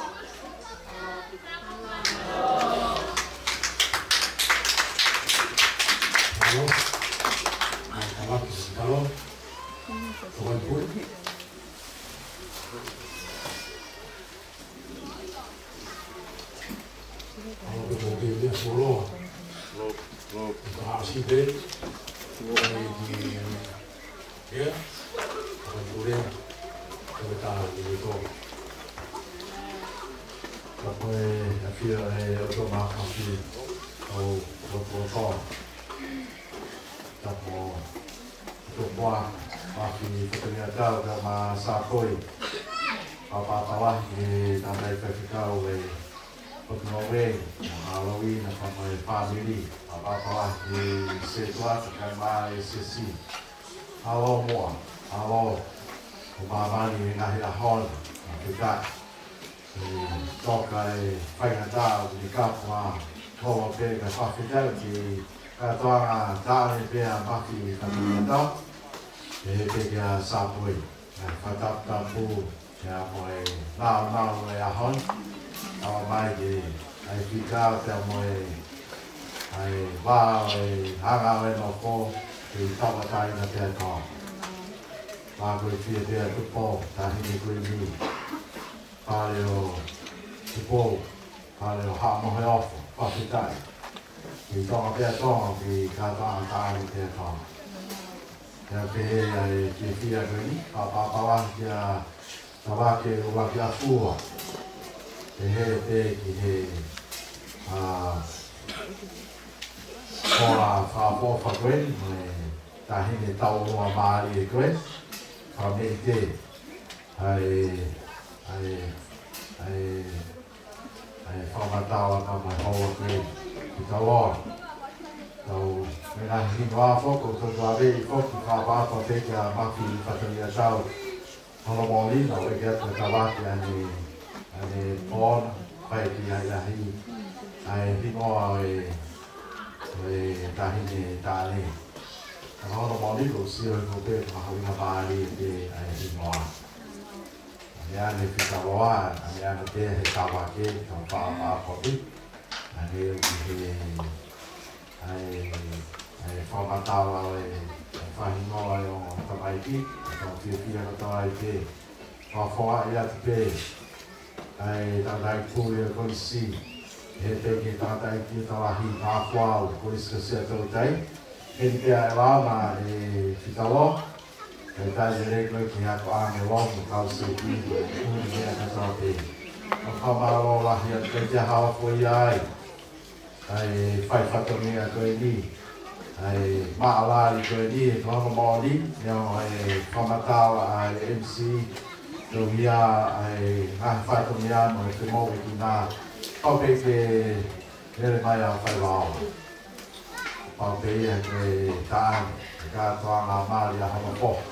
Mālō. Ai, ka maki, ka lo. Ko e pui. Ko e pui, ko e pui, ko e pui. Lo, lo. Ko e pui, ko e pui. Ia, ko e pui, ko e pui. Ka ko e ʻafio ʻa e ʻOtua Māfimafi ʻo, ʻo, ʻo, ʻo. Tapu mo Tokoua, Mafi Fatongia Tau, ka ma Sākoi. Pāpā palahi ki he tamaiki faifekau ʻo e Potungāue, mo Hāloween, pea mo e fāmili. Pāpā palahi ki he Setuata, kae ʻumaʻā e siasi. Mālō muʻa, mālō. Ko māmani he ngaahi ʻaho ni, fakafetaʻi. ʻE toka e faingataʻa ʻoku ne kapu ʻa holo pē ka fakafetaʻi ki he kātoanga taʻane pē ʻa Mafi Fatongia Tau. ʻE he pē kia Sākoi. ʻE fakataputapu, pea mo e nāunau e ʻaho ni. ʻAua mai ke ʻai fika pea mo e ʻai vā ʻo e hanga ʻo e nofo, ke tauʻatāina pea tau. Pea ko e fiefia Tupou, Taʻahine Kuini. Fale ʻo Tupou, fale ʻo Haʻa Moheofo, fakafetaʻi. Ki Tonga pea Tonga, ki kātoanga taʻane pea Tonga. Pea pehē ʻa e fiefia ko eni, pāpā palahi kia Tavake ʻUluaki ʻAfua. Pehē pē ki he, ā, hoa fakaʻofoʻofa ko eni, mo e taʻahine taʻu ua mālie ko eni, Fakameʻite, ʻa e, ʻa e, ʻa e, ʻa e fakamatala ka mo e hoa ko eni, Fitaloa. Tau, meʻa hingoa foki, ʻoku tau ʻave ʻi foki, fakaʻapaʻapa pē kia Mafi Fatongia Tau. Hono moʻoni, naʻe ʻeke atu ʻe Tavake ʻa ʻene, ʻa ʻene pō na, fai ki ai ʻa e, ʻa e hingoa ʻo e, ʻo e taʻahine taʻane. Ka hono moʻoni, ʻoku ou sio hifo pē, mahuʻinga mālie pē ʻa e hingoa. ʻA e meʻa ne Fitaloa, ʻa e meʻa ne pehē ʻe Tavake, tau fakaʻapaʻapa pē. ʻA ʻene ʻi he, ʻa e, ʻa e fakamatala ʻo e, ʻa e fakahingoa ʻo e ongo tamaiki, ʻoku tau fiefia kotoa ai pē. Fakafoʻou atu pē ʻa e tangataʻeiki pule ʻo e kolisi, he pē ki he tangataʻeiki ʻo e tau lahi, Maʻafuau, Kolisi ko Siaʻatoutai. Heni pē ʻa e lama ʻe Fitaloa, kae taʻe lele koe ki he ako ʻa e lotu, kau sēpini, ʻū meʻa kātoa pē. ʻOku fakamālō lahi atu kiate koe ʻi he ʻaho ko ia ai. ʻA e fai fatongia ko eni, ʻa e maʻalali ko eni, ʻoku hono moʻoni, neongo ʻa e fakamatala ʻa e M C, ko ia ʻa e ngaahi fatongia mo e femoʻuekina, pau pē ke lele mai ʻa Faivaola. Pau pē ia ke taʻane, ʻe kātoanga mali ʻa hono foha.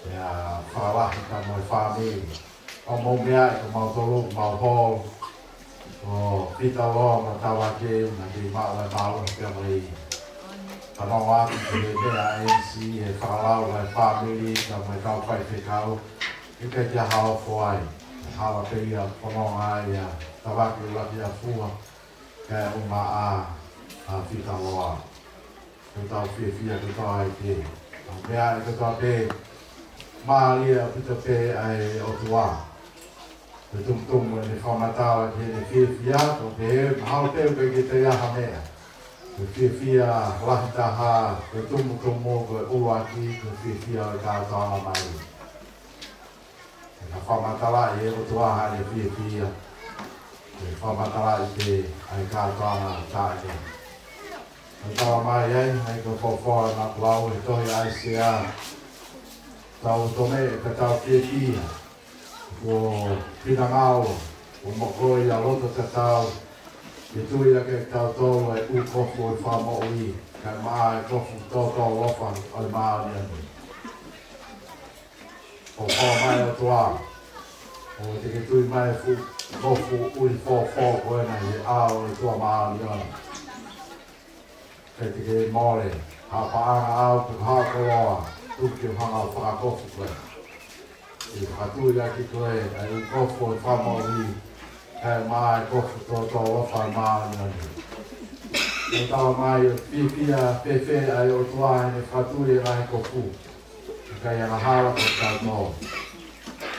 Pea fakalahi ka mo e fāmili. ʻOku mau meaʻi ko mautolu, mau holo. Ko Fitaloa mo Tavake, naʻa ke maʻu e mālohi pea mo e fanongo atu ki he meʻa ʻa e M C, ʻe fakalau ʻa e fāmili, ka mo e kau faifekau. ʻIkai ke ʻi ai ha ofo ai. ʻE hala pē ia fononga ai ʻa Tavake ʻUluaki ʻa Fua, kae ʻumaʻā ʻa Fitaloa. Ko ʻetau fiefia kotoa ai pē. ʻA e meʻa ʻe kotoa pē, mālie ʻaupito pē ʻa e ʻOtua. Ko e tumutumu ʻene fakamatala ki heʻene fiefia, ko e pehē, mahalo pē ʻoku ʻikai ke toe ʻi ai ha meʻa. Ko e fiefia lahi taha, ko e tumutumu, ko e ʻuluaki, ko e fiefia ʻo e kātoanga mai. ʻE ka fakamatalaʻi ʻe he ʻOtua ʻa ʻene fiefia. ʻE fakamatalaʻi pē ʻa e kātoanga taʻane. ʻOku tala mai ai, ʻa e ko e folofola naʻa ku lau he tohi ʻa ʻAisea. Tau tome ka tau fiefia. Ko finangalo, ko mokoi ʻa loto tatau. Ke tui ʻa kitautolu ʻa e ʻū kofu ʻo e fakamoʻui. Kae ʻumaʻā e kofu tōtōalofa ʻo e māʻoniʻoni. ʻOku fai mai ʻOtua, ʻoua te ke tui mai ʻa e fuʻu kofu ʻuli fōfō ko ena ʻi he ʻao ʻo e ʻOtua māʻoniʻoni. Kae te ke mole, ha paʻanga ʻau pe ko ha koloa, tuku ke u hanga ʻo fakakofu koe. ʻE fakatui ʻaki koe ʻa e ʻū kofu ʻo e fakamoʻui, kae ʻumaʻā e kofu tōtōalofa ʻo e māʻoniʻoni. ʻOku tala mai ʻoku fiefia fēfē ʻa e ʻOtua heʻene fakatui e ngaahi kofu. ʻIkai angahala ko kitautolu.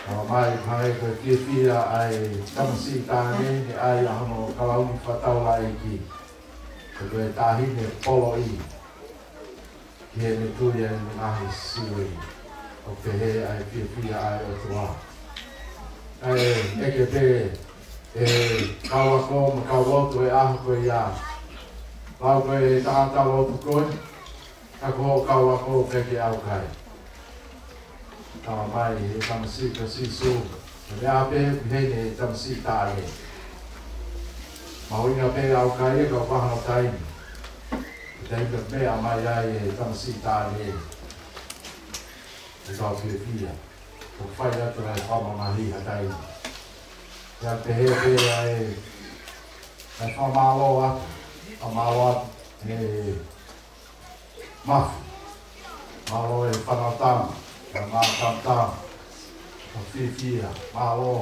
Tala mai hangē ko e fiefia ʻa e tamasiʻi taʻane, he ʻai ʻa hono kalauni fakataulaʻeiki. Ko e taʻahine poloʻi. Ki heʻene tui ʻa e ngaahi siwei. ʻOku pehē ʻa e fiefia ʻa e ʻOtua. ʻE, ʻeke pē, ʻe kau ako mo kau lotu he ʻaho ko ia. Lau koe tangata lotu koe. Ka ko hoʻo kau ako ʻoku ʻikai ke ʻaukai. Tala mai he tamasiʻi ko Sīsū. Ko e meʻa pē ʻoku ʻi heni he tamasiʻi taʻane. Mahuʻinga pē ʻaukai ia ka ʻoku ʻi ai hano taimi. Ko e taimi ʻoku meʻa mai ai e tamasiʻi taʻane. ʻE tau fiefia. ʻOku fai atu ʻa e fakamamahi ha taimi. Pea pehē pē ʻa e, ʻa e fakamālō atu. Fakamālō atu. ʻE Mafi. Mālō e fānau tama, e mātama tama. Ka fiefia, mālō.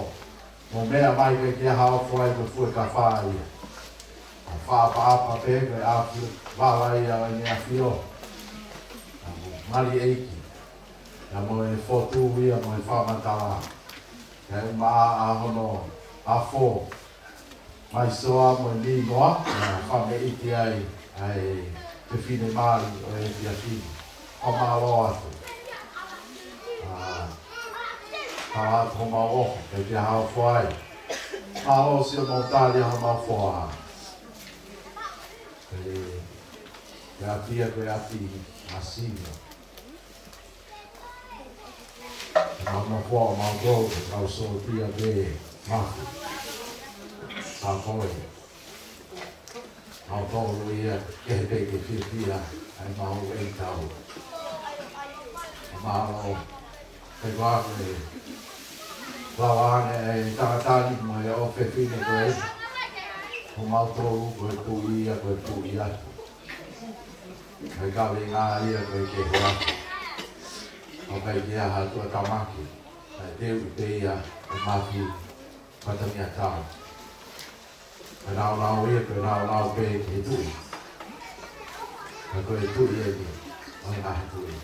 Mo meʻa mai ke ke ha ofo ai ko e fuʻu ka fā ia. ʻA e fakaʻapaʻapa pē, ko e ʻafi, vala ia ʻo ʻEne ʻAfio. ʻA mo mali ʻeiki. ʻA mo e fotu ia mo e fakamatala. Kae ʻumaʻā ʻa hono afo. Mai soa mo e nimoa, ʻa, fakameʻite ai, ʻa e fefine mali ʻo e efiafi ni. Fakamālō atu. ʻA, tala atu homau ʻofa, ke ke ha ofo ai. Mālō siʻomou tali ʻa homau foha. ʻE, ʻe ʻapi ia ko e ʻapi ʻa Sila. ʻE mau nofoa ʻo mau tō ke kau sōtia pē mafu. Sa koe. Mau tō ia ke he peke fiefia ai mau e tau. Mālō. Pea ko e lava ange e tangata ni mo e ʻofefine ko ē. Ko mau tō ko e pui ia ko e pui ia. Ko e kaveinga ia ko e ke hoa. ʻOku ʻikai ke ʻi ai ha tuʻutāmaki. Naʻe teu ʻi pē ia e mafi fatangia tau. Ko e naunau ia, ko e naunau pē ki he tuʻi. Ka ko e tuʻi eni, ʻo e ngaahi tuʻi.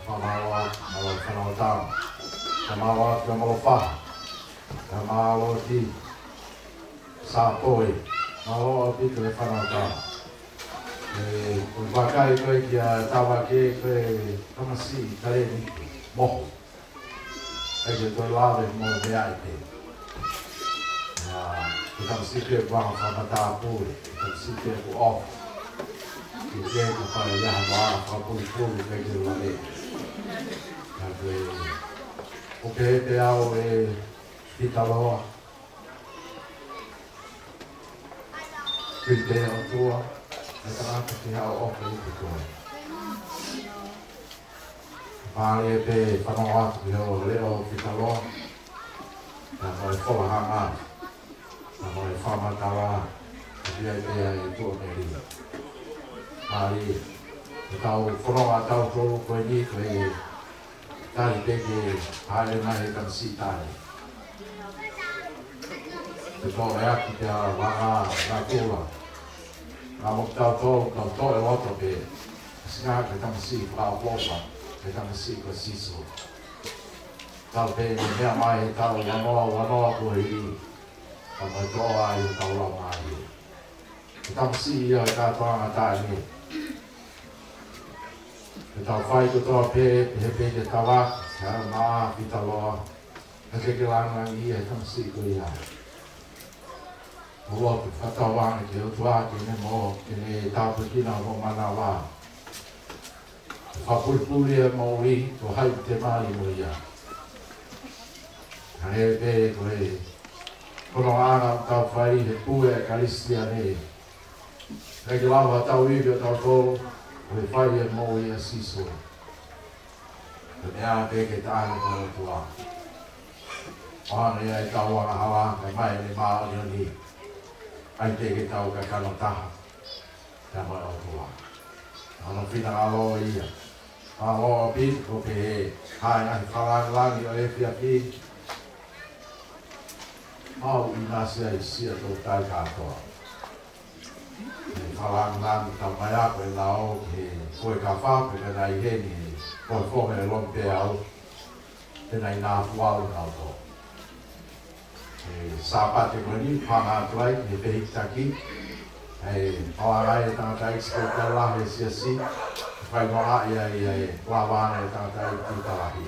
Fakamālō, mālō e fānau tama. Fakamālō atu ki homau faha. Fakamālō ki Sāpoi. Mālō ʻaupito e fānau tama. ʻE, ko e vakai ko ē kia Tavake ko e tamasiʻi talēniti. Mohu. ʻIkai ke toe lave mo e meʻa ʻi pē. ʻA, ko e tamasiʻi pē ʻoku anga fakamatapule, ko e tamasiʻi pē ʻoku ʻofa. Ki he ʻoku fai ia ha meʻa fakapulipuli ʻikai ke lave. Ka ko e, ʻoku pehē pē au ʻe Fitaloa. Fili pē ʻOtua, ʻe tangata ke haʻu ʻo ʻofa ʻi he koe. Mālie pē fanongo atu ki hoʻo leʻo Fitaloa. Naʻa mo e fola hanga. Naʻa mo e fakamatala. ʻA ia pē ʻa e tuʻa meli. Mālie. ʻE tau fononga tautolu ko eni ko e tali pē ke haʻele mai he tamasiʻi tali. Ke tō e aki pea vanga natula. Naʻa mo tautolu, tautolu e loto pē. Sina ke tamasiʻi fakaʻofoʻofa, ke tamasiʻi ko Sīsū. Tau pē ne meʻa mai he tau vanoa, vanoa ko e hili. Ka mo tō ai tau lau mai. Ko e tamasiʻi ia ʻo e kātoanga taʻane. Ke tau fai kotoa pē, pehē pē ke tava, ka ma Fitaloa. Ka ke ke langilangiʻia he tamasiʻi ko ia. Mo lotu fakatauange ki he ʻOtua ke ne mo, ke ne tāpuekina mo manava. Fakapulipuli e moʻui, ko hai te mali mo ia. Hangē pē ko e, ko e anga ʻoku tau fai he pule ʻa e Kalisitiane. ʻIkai ke lava tau ivi ʻo tautolu, ko e fai e moʻui ʻa Sīsū. Ko e meʻa pē ke taʻane ko e ʻOtua. ʻOange ai tau angahala, kae mai ʻene māʻoniʻoni. ʻAi pē ke tau kakano taha. Ka mai ʻOtua. Hono finangalo ia. Mālō ʻaupito pē he ngaahi fakalāngilangi ʻo e efiafi ni. Mau ʻinasi ai siʻa tau tai kātoa. ʻE fakalāngilangi tau mai ako e lao ki he foʻi kafa pē ka nai heni. Ko e fohe e long pē au. Te nai nā fuau nau tō. ʻE Sāpate ko eni, hanga atu ai, he fehikitaki. ʻE palanga e tangata ʻi Sikotia la he siasi. Fai noa ia ia e lava ange e tangata ʻi Tūtalahi.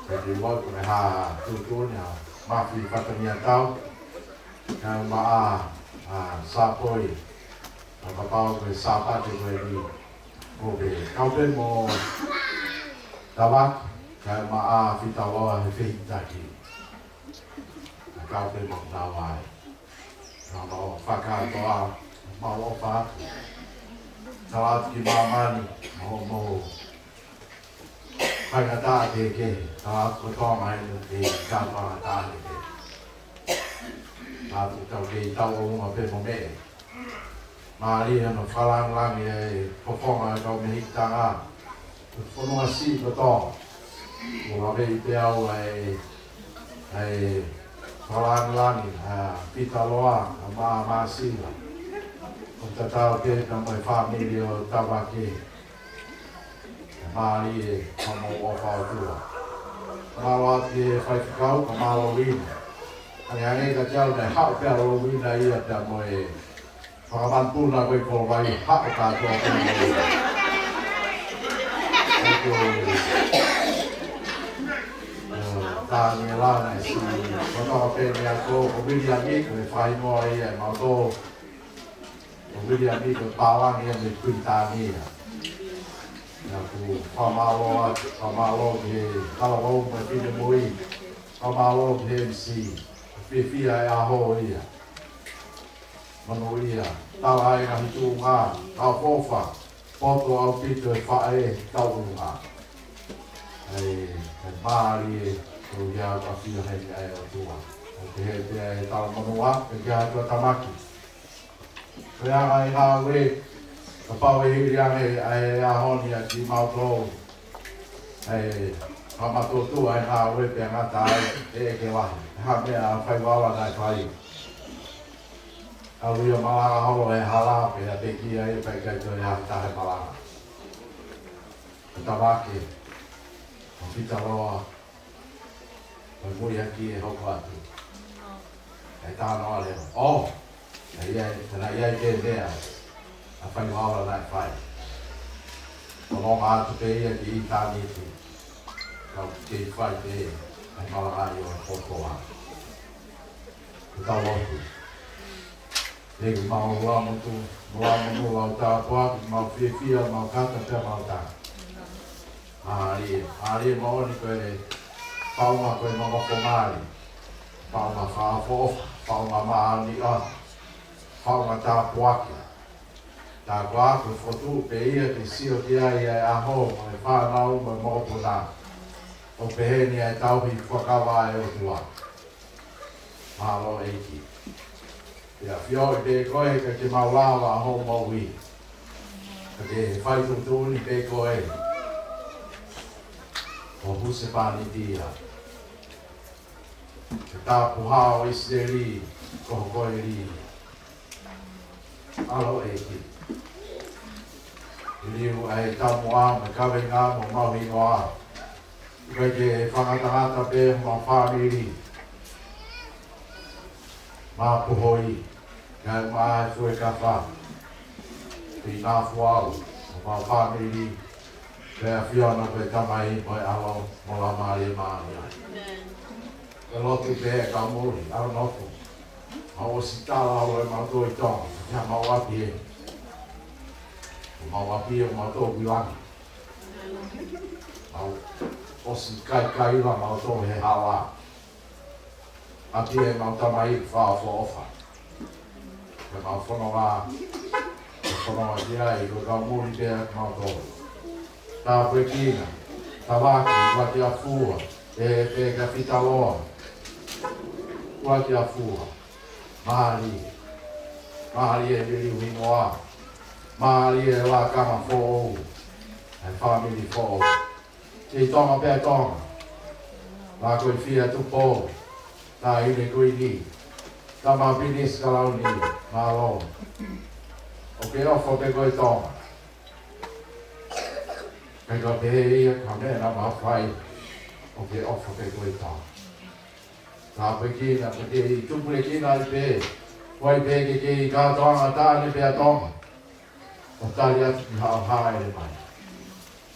ʻE te lau ko e hā tūtū ni a mafi fatangia tau. Ka ma a, a Sāpoi. Ka kapau ko e Sāpate ko eni. Ko pē, kau pē mo Tavake, ka ma a Fitaloa he fehikitaki. Ka kau pē mo Tavake. Ka mau fakatoa, mau ʻofa atu. Tala atu ki māmani, mo, mo. Faingataʻa kehekehe, tala atu ko Tonga eni, ke kātoa ngataʻa kehekehe. Tala atu tau kei tau ʻo uma pē mo meʻe. Mālie hono fakalāngilangi e fofonga e kau mehikitanga. Fonua siʻi ko Tonga. Ko laveʻi pē au ai, ai fakalāngilangi, a Fitaloa, a ma, ma Sila. ʻO tatau pē ka mo e fāmili ʻo Tavake. Mālie ka mo ʻofa ʻOtua. Mālō atu e faifekau, ka mālō Lina. Ange ange ka te au naʻe haʻu pē ʻa Lowina ia pea mo e fakamanupuna ko e kolo vai haʻu kātoa pē mo e. Ko e, ʻa, Taniela naʻe siʻi. Ko tau pē meʻa ko, ko Viliami ko e fainoa ia ʻe mautolu. Ko Viliami ko e pālangi ia mei Pilitānia. Naʻa ku fakamālō, fakamālō ki he talavou mo e finemui. Fakamālō ki he M C. Fiefia e ʻaho ia. Monūʻia, tala ai ngaahi tuʻunga, tau fofa, poto ʻaupito e faʻē tauʻolunga. ʻAi, ʻe mālie, ko ia ka fia heni ʻa e ʻOtua. ʻO pehē pē ʻa e tala monū, pea ki he ʻOtua Tamai. Ko ia ʻa e ngāue, kapau ʻe hili ange ʻa e ʻaho ni ʻa kimautolu. ʻAi, ka mātuʻa ʻa e ngāue pea ngata ai, ʻe ke lahi. Ha meʻa fai vava naʻe fai. ʻAlu ia malanga holo he hala, pea teʻeki ai pea ʻikai toe ʻi ai ha taha malanga. Ko Tavake, ko Fitaloa, ko e mui haki e hoko atu. ʻE tano a leo. ʻO, ʻe ʻi ai, naʻe ʻi ai pē meʻa, ʻa fai vava naʻe fai. Ko e longa atu pē ia ki ʻitāniti. Kau kei fai pē, ʻa e malanga ʻi ʻo e hoko atu. Ko tau lotu. ʻEiki, mau lau motu, mau lau motu, lau tāpuaki, mau fiefia, mau kata pea mau tā. Mālie, mālie moʻoni ko e faʻunga ko e nonofo mālie. Faʻunga fakaʻofoʻofa, faʻunga māʻoniʻoni, faʻunga tāpuaki. Tā ko ā ko e fotu pē ia ke sio ki ai ʻa e ʻaho, mo e fānau, mo e mokopuna. ʻO pehē ni ʻa e tauhi fuakava ʻa e ʻOtua. Mālō ʻEiki. ʻIo, ʻafioʻi pē koe ka ke mau lava ʻa hoʻo moʻui. Ka ke fai tuʻutuʻuni pē koe. Ko husepāniti ia. Ke tāpuhā ʻo ʻIsileli, ko ho koeli. ʻAlo ʻEiki. Liliu ʻa e taumuʻa mo e kaveinga mo mau hingoa. ʻIkai ke fakangatangata pē homau fāmili. Mā Pohoi, kae ʻumaʻā e Fuekafa. Pea nā fuau, homau fāmili. Pea ʻAfiona ko e Tamai mo e ʻAlo mo e Laumālie Māʻoniʻoni. Ko e lotu pē ka muli, ʻalu nofo. Mau ʻosi tala ʻo e mau tō ʻi Tonga, ʻi haʻamau ʻapi ē. Mau ʻapi ʻo mau tō ʻi langi. Mau ʻosi kaikaila mau tō he hala. ʻApi ē mau Tamai fakaʻofoʻofa. Ke mau fononga, ke fononga ki ai, ko e kau muli pē ʻa mau tō. Tāpuekina, Tavake, ʻUluaki ʻAfua, ʻe pē ka Fitaloa, ʻUluaki ʻAfua, mālie, mālie e liliu hingoa, mālie e lakanga foʻou, e fāmili foʻou. Kei Tonga pē ʻa Tonga, Lākoifia Tupou, Taʻahine Kuini, Tama Pinisi Kalauni, mālō. ʻOku ke ʻofa pē koe Tonga. Kae ka pehē ia ka meʻa naʻa mau fai, ʻoku ke ʻofa pē koe Tonga. Tāpuekina, pea ke tupulekina ai pē, ʻoku ʻi ai pē ke kei kātoanga taʻane pē ʻa Tonga. ʻO tali atu ki haʻo hāʻele mai.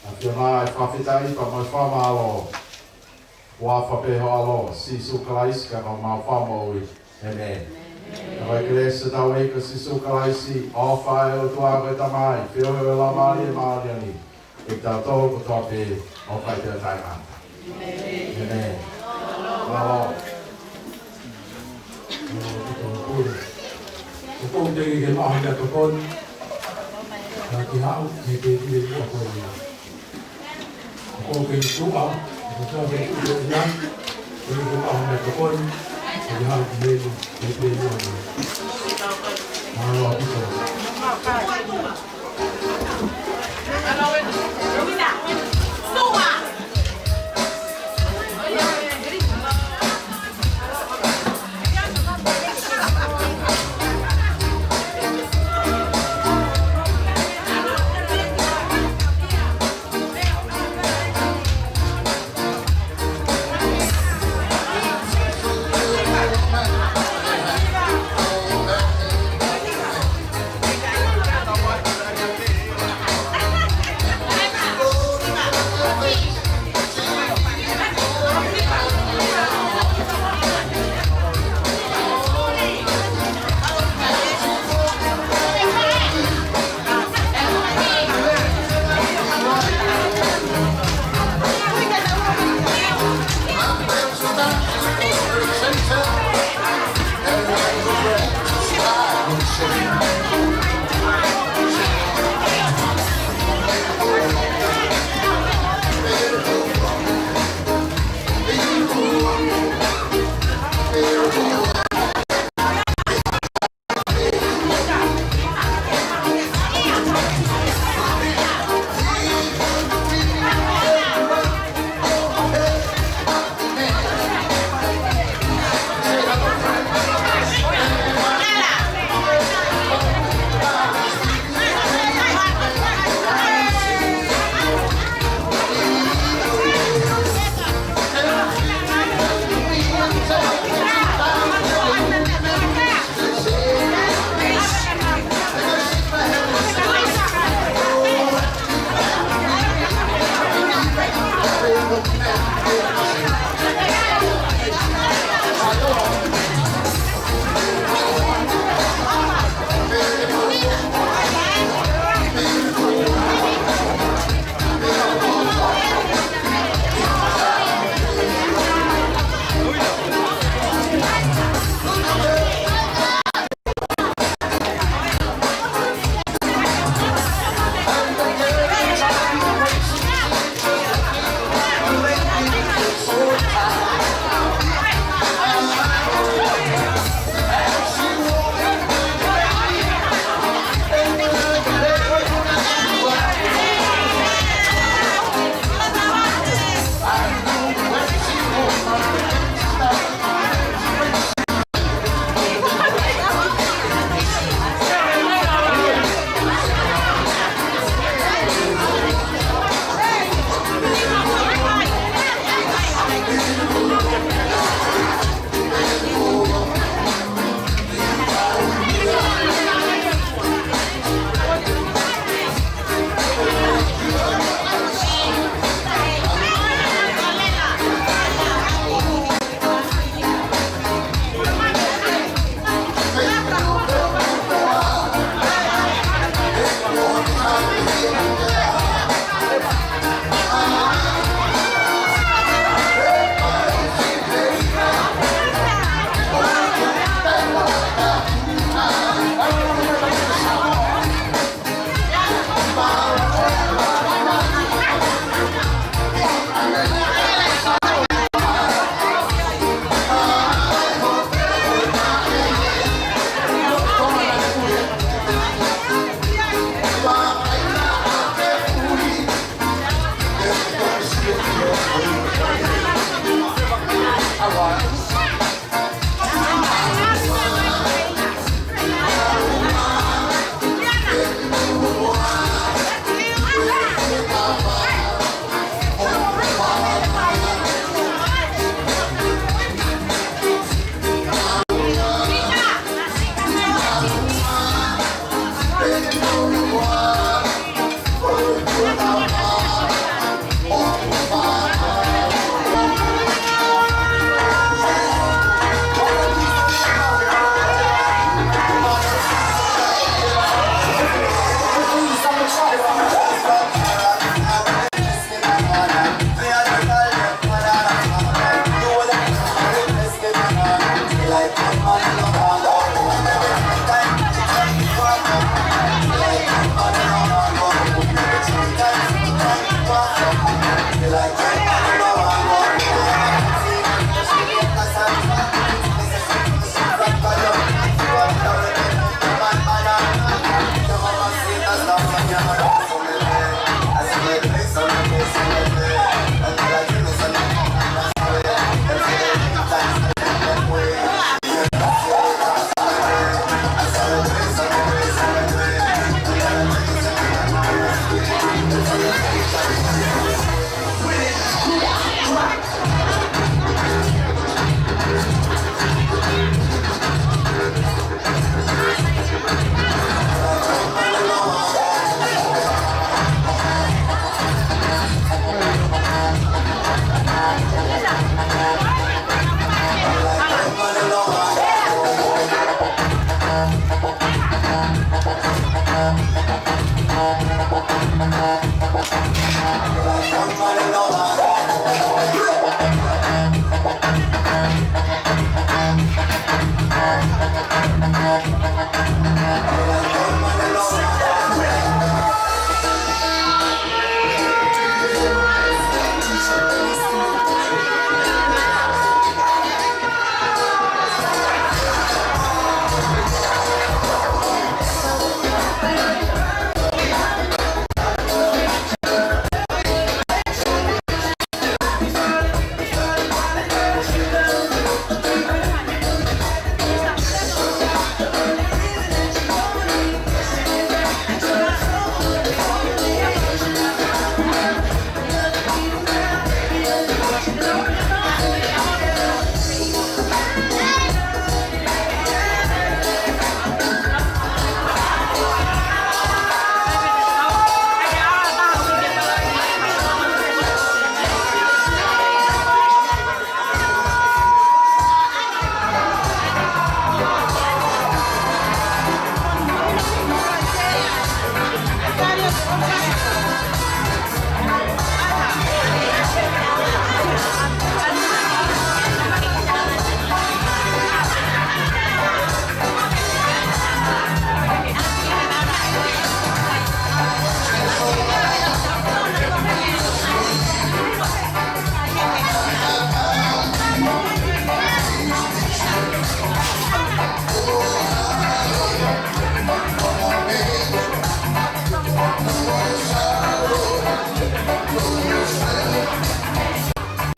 ʻAfiona ʻe fakafetaʻi pea mo e fakamālō. ʻI he huafa pē ho ʻAlo, Sīsū Kalaisi ko homau Fakamoʻui. ʻĒmeni. Ka ko e kelesi ʻa hotau ʻEiki ko Sīsū Kalaisi, ʻofa ʻa e ʻOtua ko e Tamai, feohi ʻa e Laumālie Māʻoniʻoni, ʻiate kitautolu kotoa pē, ʻo fai pē ʻo taʻengata. ʻĒmeni. Mālō. ʻOku ou teʻeki ke maʻu ha meʻatokoni, ka ke haʻu, he te pile ua ko ia. ʻOku ou kei tuʻa, ʻoku ou kei tuʻa ia, teʻeki ke maʻu ha meʻatokoni, ka ke haʻu ki heni, he te pile ua ko ia. Mālō ʻaupito.